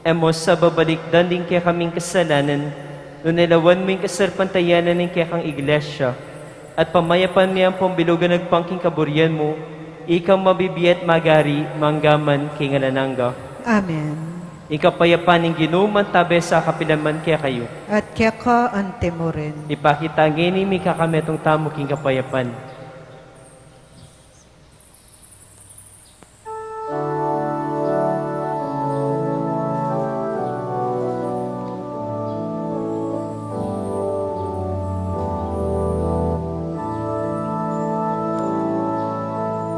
E mu sa babalikdan ding kekaming kasalanan, nune lawan mu ing kasalpantayanan ning kekang Iglesia, at pamayapan me ampon bilug a nagpang king kaburian mu, ikang mabibie at magari, mangga man king alang angga. Amen. Ing kapayapan ning Ginu mantabe sa kapilan man kekayu. At keka anti mu rin. Ipakit ta ngeni ing mikakametung tamu king kapayapan.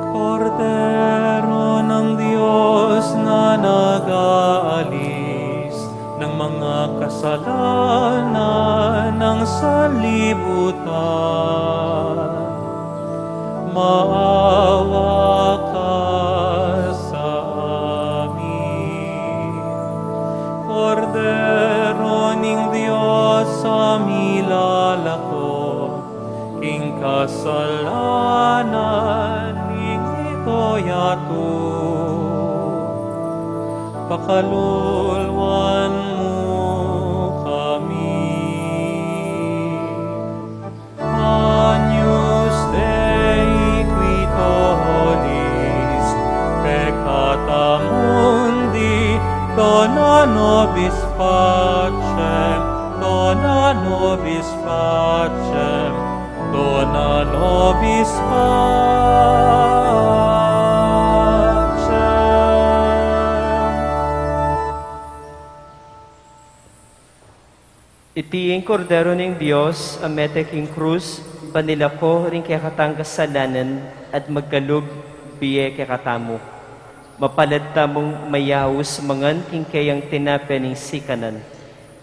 Kordero ng Diyos na nag-aalis ng mga kasalanan ng sanlibutan, maawa ka sa amin. Kordero ning Dios a milalako king kasalanan ning ito yatu, pakalulwan mu kami. Agnus Dei, qui tollis peccata mundi, dona nobis pacem, dona nobis pacem, dona nobis pacem. Iti ing Kordero ning Dios a mete king krus, ban milako ring kekatang kasalanan at magkalub bie kekatamu. Mapalad tamung mayaus mangan king keyang tinape ning sikanan.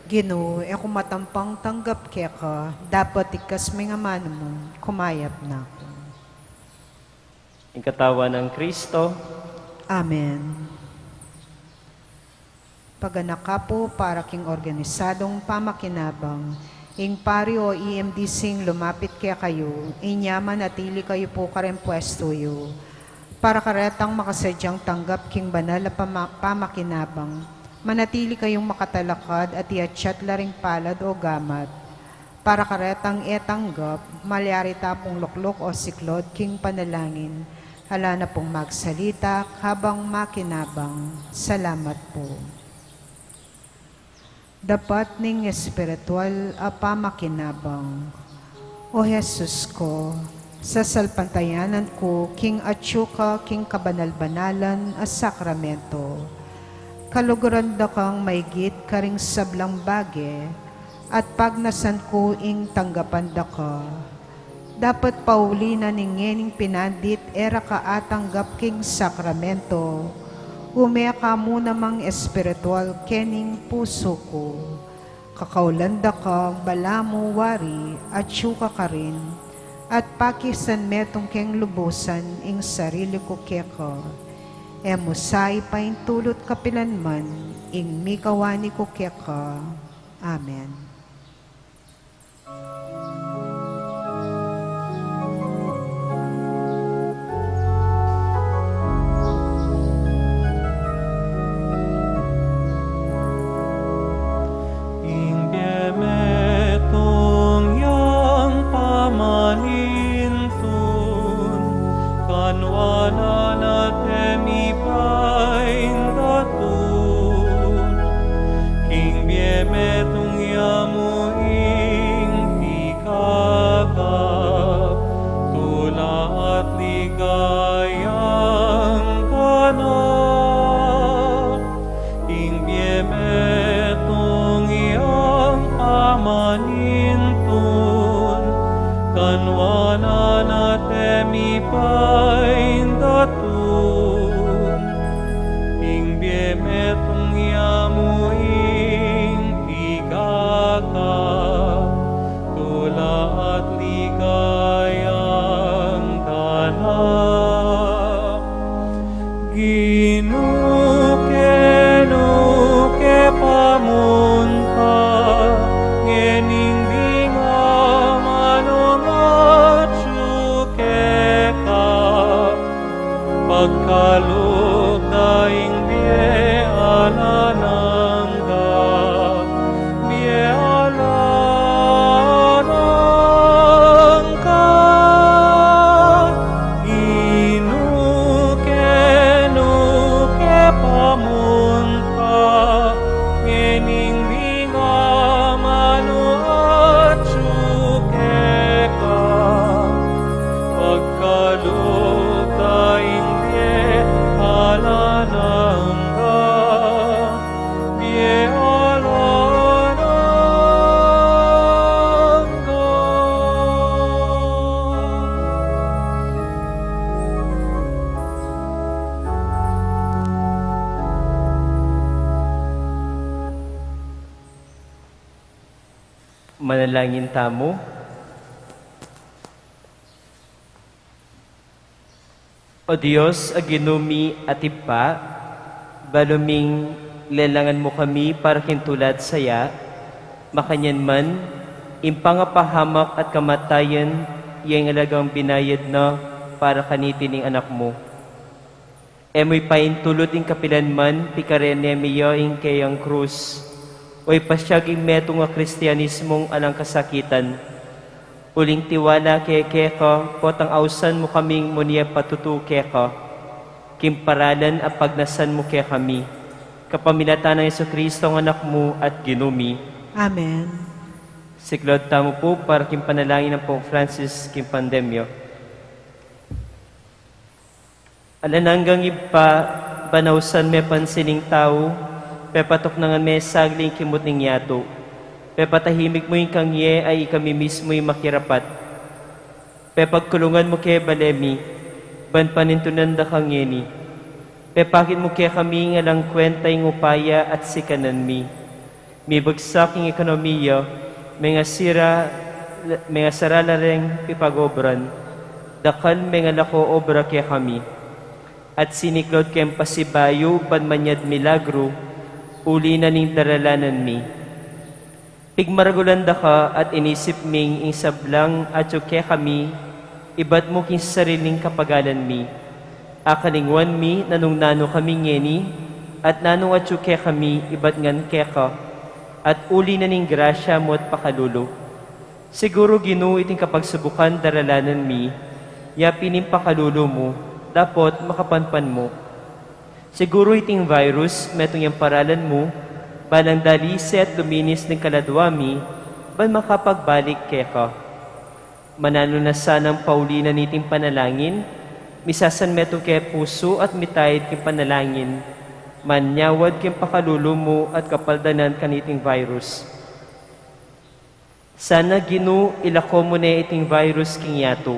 Ginu, e ku matampang tanggap keka, dapot iktas mu ing amanu mu, kumayap na ku. Ing katawan nang Kristo. Amen. Paganaka pu para king organisadong pamakinabang, ing pari o E M D C ing lumapit kekayu, inya manatili kayu pu kareng pwestu yu. Para karetang makasadyang tanggap king banal a pama-, pamakinabang, manatili kayung makatalakad at iatsat la ring palad o gamat. Para karetang e tanggap, malyari ta pung lukluk o siklod king panalangin, ala na pung magsalita kabang makinabang. Salamat pu. Dapat ning espiritual a pamakinabang. O Jesus ku, sasalpantayanan ku king atyu ka king kabanal-banalan a sakramento. Kaluguran da kang maigit karing sablang bage, at pagnasan ku ing tanggapan da ka. Dapot pauli na ning ngening pinandit e ra ka atanggap king sakramento, ume ka mu namang espiritual kening pusu ku. Kakaulan da ka, balamu wari, atyu ka karin, at pakisan metung keng lubusan ing sarili ku keka. E mu sa ipaintulut kapilanman ing mikawani ku keka. Amen. Ing bie metung yang pamanintun, kanwanan at e mi paindatun. King bie metung ya mu ing pikakap, tula at ligayang ganap. Ing bie metung yang pamanintun, kanwanan at e mi paindatun. Ing bie metung ya mu ing pikakap, tula at ligayang ganap. Ginu, kenu ke pamunta ngening binga manung atyu keka, pagkalub da ing bie alang angga, bie alang angga. Ginu, kenu ke pamunta ngening binga manung atyu keka, pagkalub da ing bie alang angga, bie alang angga. Manalangin tamu. O Dios, a Ginu mi at Ibpa, balu ming lelangan mu kami para king tula at saya, makanyan man, ing pangapahamak at kamatayan, ya ing alagang binayad na para kaniti ning Anak mu. E mu ipaintulut ing kapilanman, pikarene mi ya ing keyang krus, o ipasyag ing metung a Kristianismung alang kasakitan. Uling tiwala ke keka, potang ausan mu kaming munie patutu keka, king paralan a pagnasan mu kekami, kapamilatan nang Jesucristo a Anak mu at Ginu mi. Amen. Siklaud tamu pu para king panalangin nang Pope Francis king pandemya. Alang anggang Ibpa, ban ausan me pansin ing tau, pepatuknangan me sagli ing kimut ning yatu. Pepatahimik mu ing kangye a ikami mismu ing makirapat. Pepagkulungan mu ke bale mi, ban panintunan da ka ngeni. Pepakit mu kekami ing alang kwenta ing upaya at sikanan mi. Mibagsak ing ekonomiya, mengasira, mengasara la reng pipagobran, dakal mengalako obra kekami. At siniklaud keng pasibayu ban manyad milagru, uli na ning daralanan mi. Pigmaragulan da ka at inisip ming ing sablang atyu kekami, ibat mu king sariling kapagalan mi. Akalingwan mi na nung nanu kami ngeni, at nanung atyu kekami ibat ngan keka, at uli na ning grasya mu at pakalulu. Siguru, Ginu, iting kapagsubukan daralanan mi, ya pin ing pakalulu mu, dapot makapanpan mu. Siguru iting virus, metung yang paralan mu, balang dalise at luminis ning kaladua mi, ban makapagbalik keka. Mananu na sanang pauli na niting panalangin, misasan metung ke pusu at mitayad king panalangin, manyawad king pakalulu mu at kapaldanan kaniting virus. Sana, Ginu, ilako mu ne iting virus king yatu.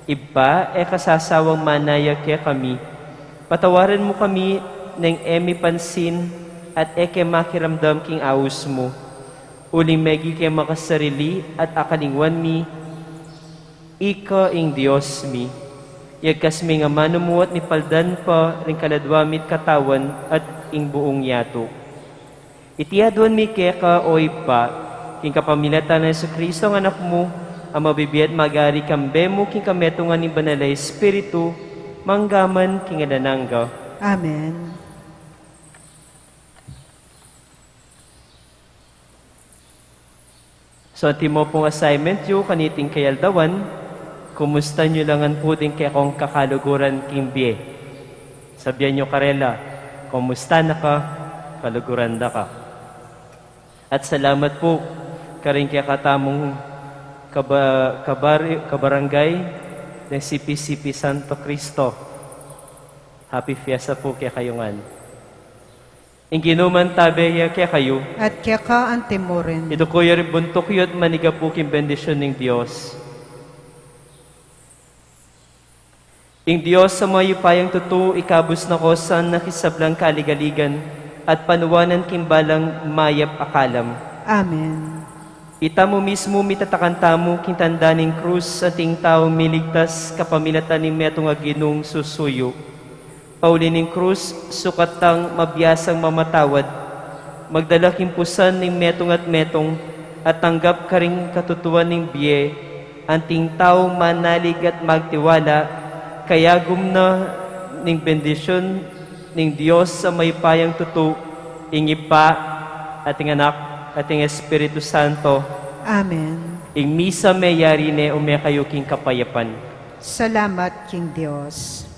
Ibpa, e ka sasawang manaya kekami. Patawaran mu kami neng e mi pansin at e ke makiramdam king aus mu. Uling megi ke makasarili at akalingwan mi, ika ing Dios mi. Yagkas me ing amanu mu at mipaldan pa ring kaladwa mi't katawan at ing buung yatu. Iti aduan mi keka, o Ibpa, king kapamilatan nang Jesucristo a Anak mu, a mabibie at magari kambe mu king kametungan ning Banal a Espiritu, mangga man king alang angga. Amen. So, antimo pung assignment yu kaniting kayaldawan, kumustan yu la ngan pu ding kekong kakaluguran king bie. Sabian yu karela, kumusta na ka, kaluguran da ka. At salamat pu karing kekatamung kaba-, kabari-, kabarangay neng C P C P Santo Cristo. Happy Fiesta pu kekayu ngan. Ing Ginu mantabe ya kekayu. At keka antimurin. Iduku yu ring buntuk yu at manigapu king bendisyun ning Dios. Ing Dios a mayupayang tutu, ikabus na ko sana king sablang kaligaligan at panuanan king balang mayap a kalam. Amen. Ita mu mismu mitatakan tamu king tanda ning krus, anting tau miligtas kapamilatan ning metung a Ginung susuyu. Pauli ning krus, sukat tang mabiasang mamatawad, magdala king pusan ning metung at metung, at tanggap karing katutuan ning bie, anting tau manalig at magtiwala, kayagum na ning bendisyun ning Dios a mayupayang tutu, ing Ibpa, at ing Anak, at ing Espiritu Santo. Amen. Ing misa meyari ne, ume kayu king kapayapan. Salamat king Dios.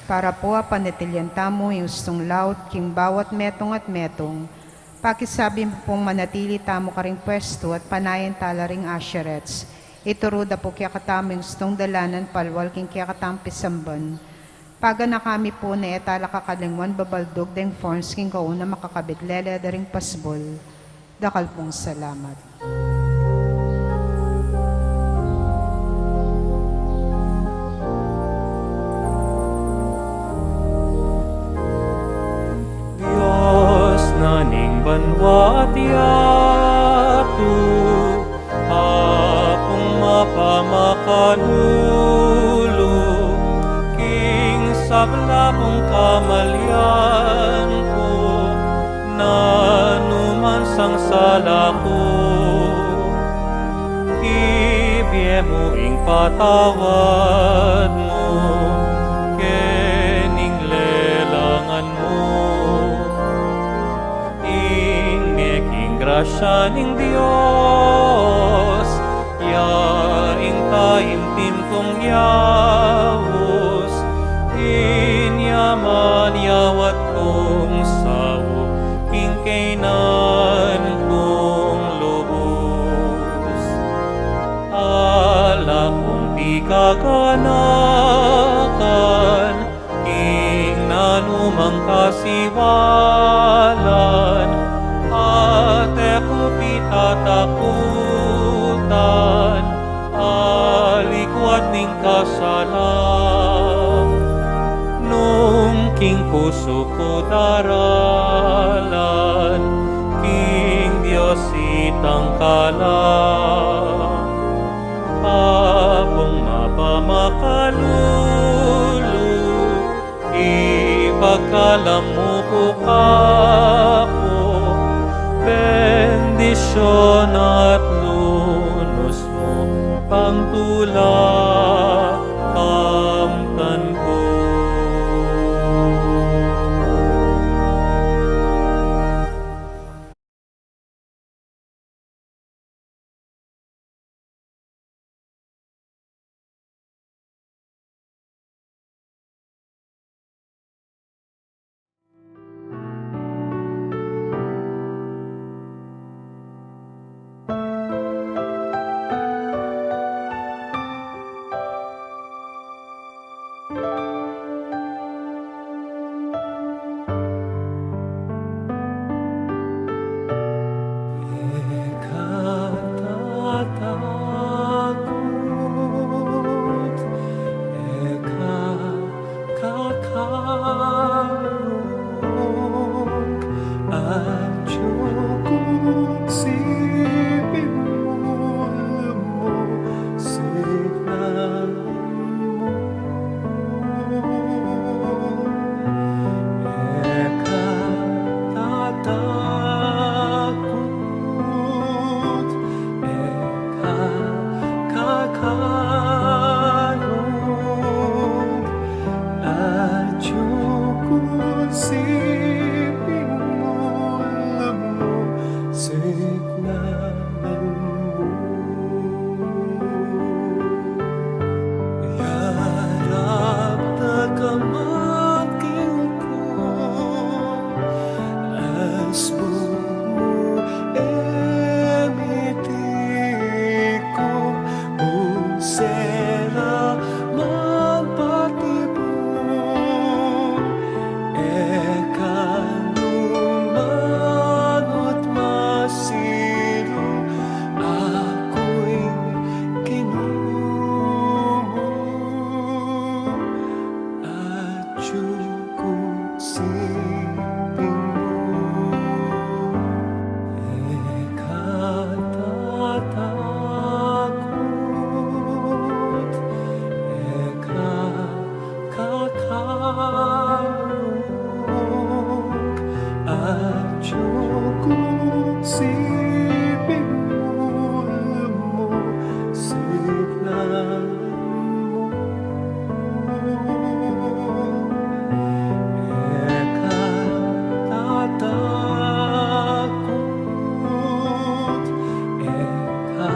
Para pu a panatilian tamu ing ustung laut king bawat metung at metung, pakisabi mu pung manatili tamu karing pwestu at panayan tala ring usherettes. Ituru da pu kekatamu ing ustung dalanan palwal king kekatamung pisamban. Paganaka mi pu ne e tala kakalingwan babaldug deng forms king gawan a makakabit lele da ring pasbul. Dakal pung salamat. Dios na ning banua at yatu, Apung mapamakalulu, king sabla kung kamalian ku, nanu man sang sala ku, ibie mu ing patawad mu, kening lelangan mu. Ing meking grasya ning Dios, ya ing taimtim kung yaus, inya man yawat kung saup king kaynan kung lubus. Ala kung pikaganakan, king nanumang kasiwalan, at e ku pitatakutan, alikwat ning kasalan. Nung king pusu ku daralan, king Dios itang kalam. Apung mapamakalulu, ipagkalam mu pu kaku, bendisyun at lunus mu, pangtula kamtan ku. Alung atyu ku siping mu, lumusik na mu. Yarap da ka man king ku, asbun mu e miti ku, ung sera man patibu, e ka nu manut masiru, aku ing Ginu mu. Atyu ku siping mu, e ka tatakut, e ka kakalung. Atyu ku siping mu, lumusik na mu. E ka tatakut, e ka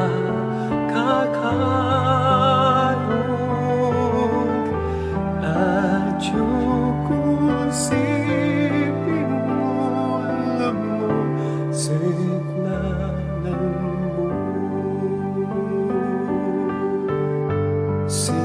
kakalung. Atyu ku siping mu, lumusik na mu. Si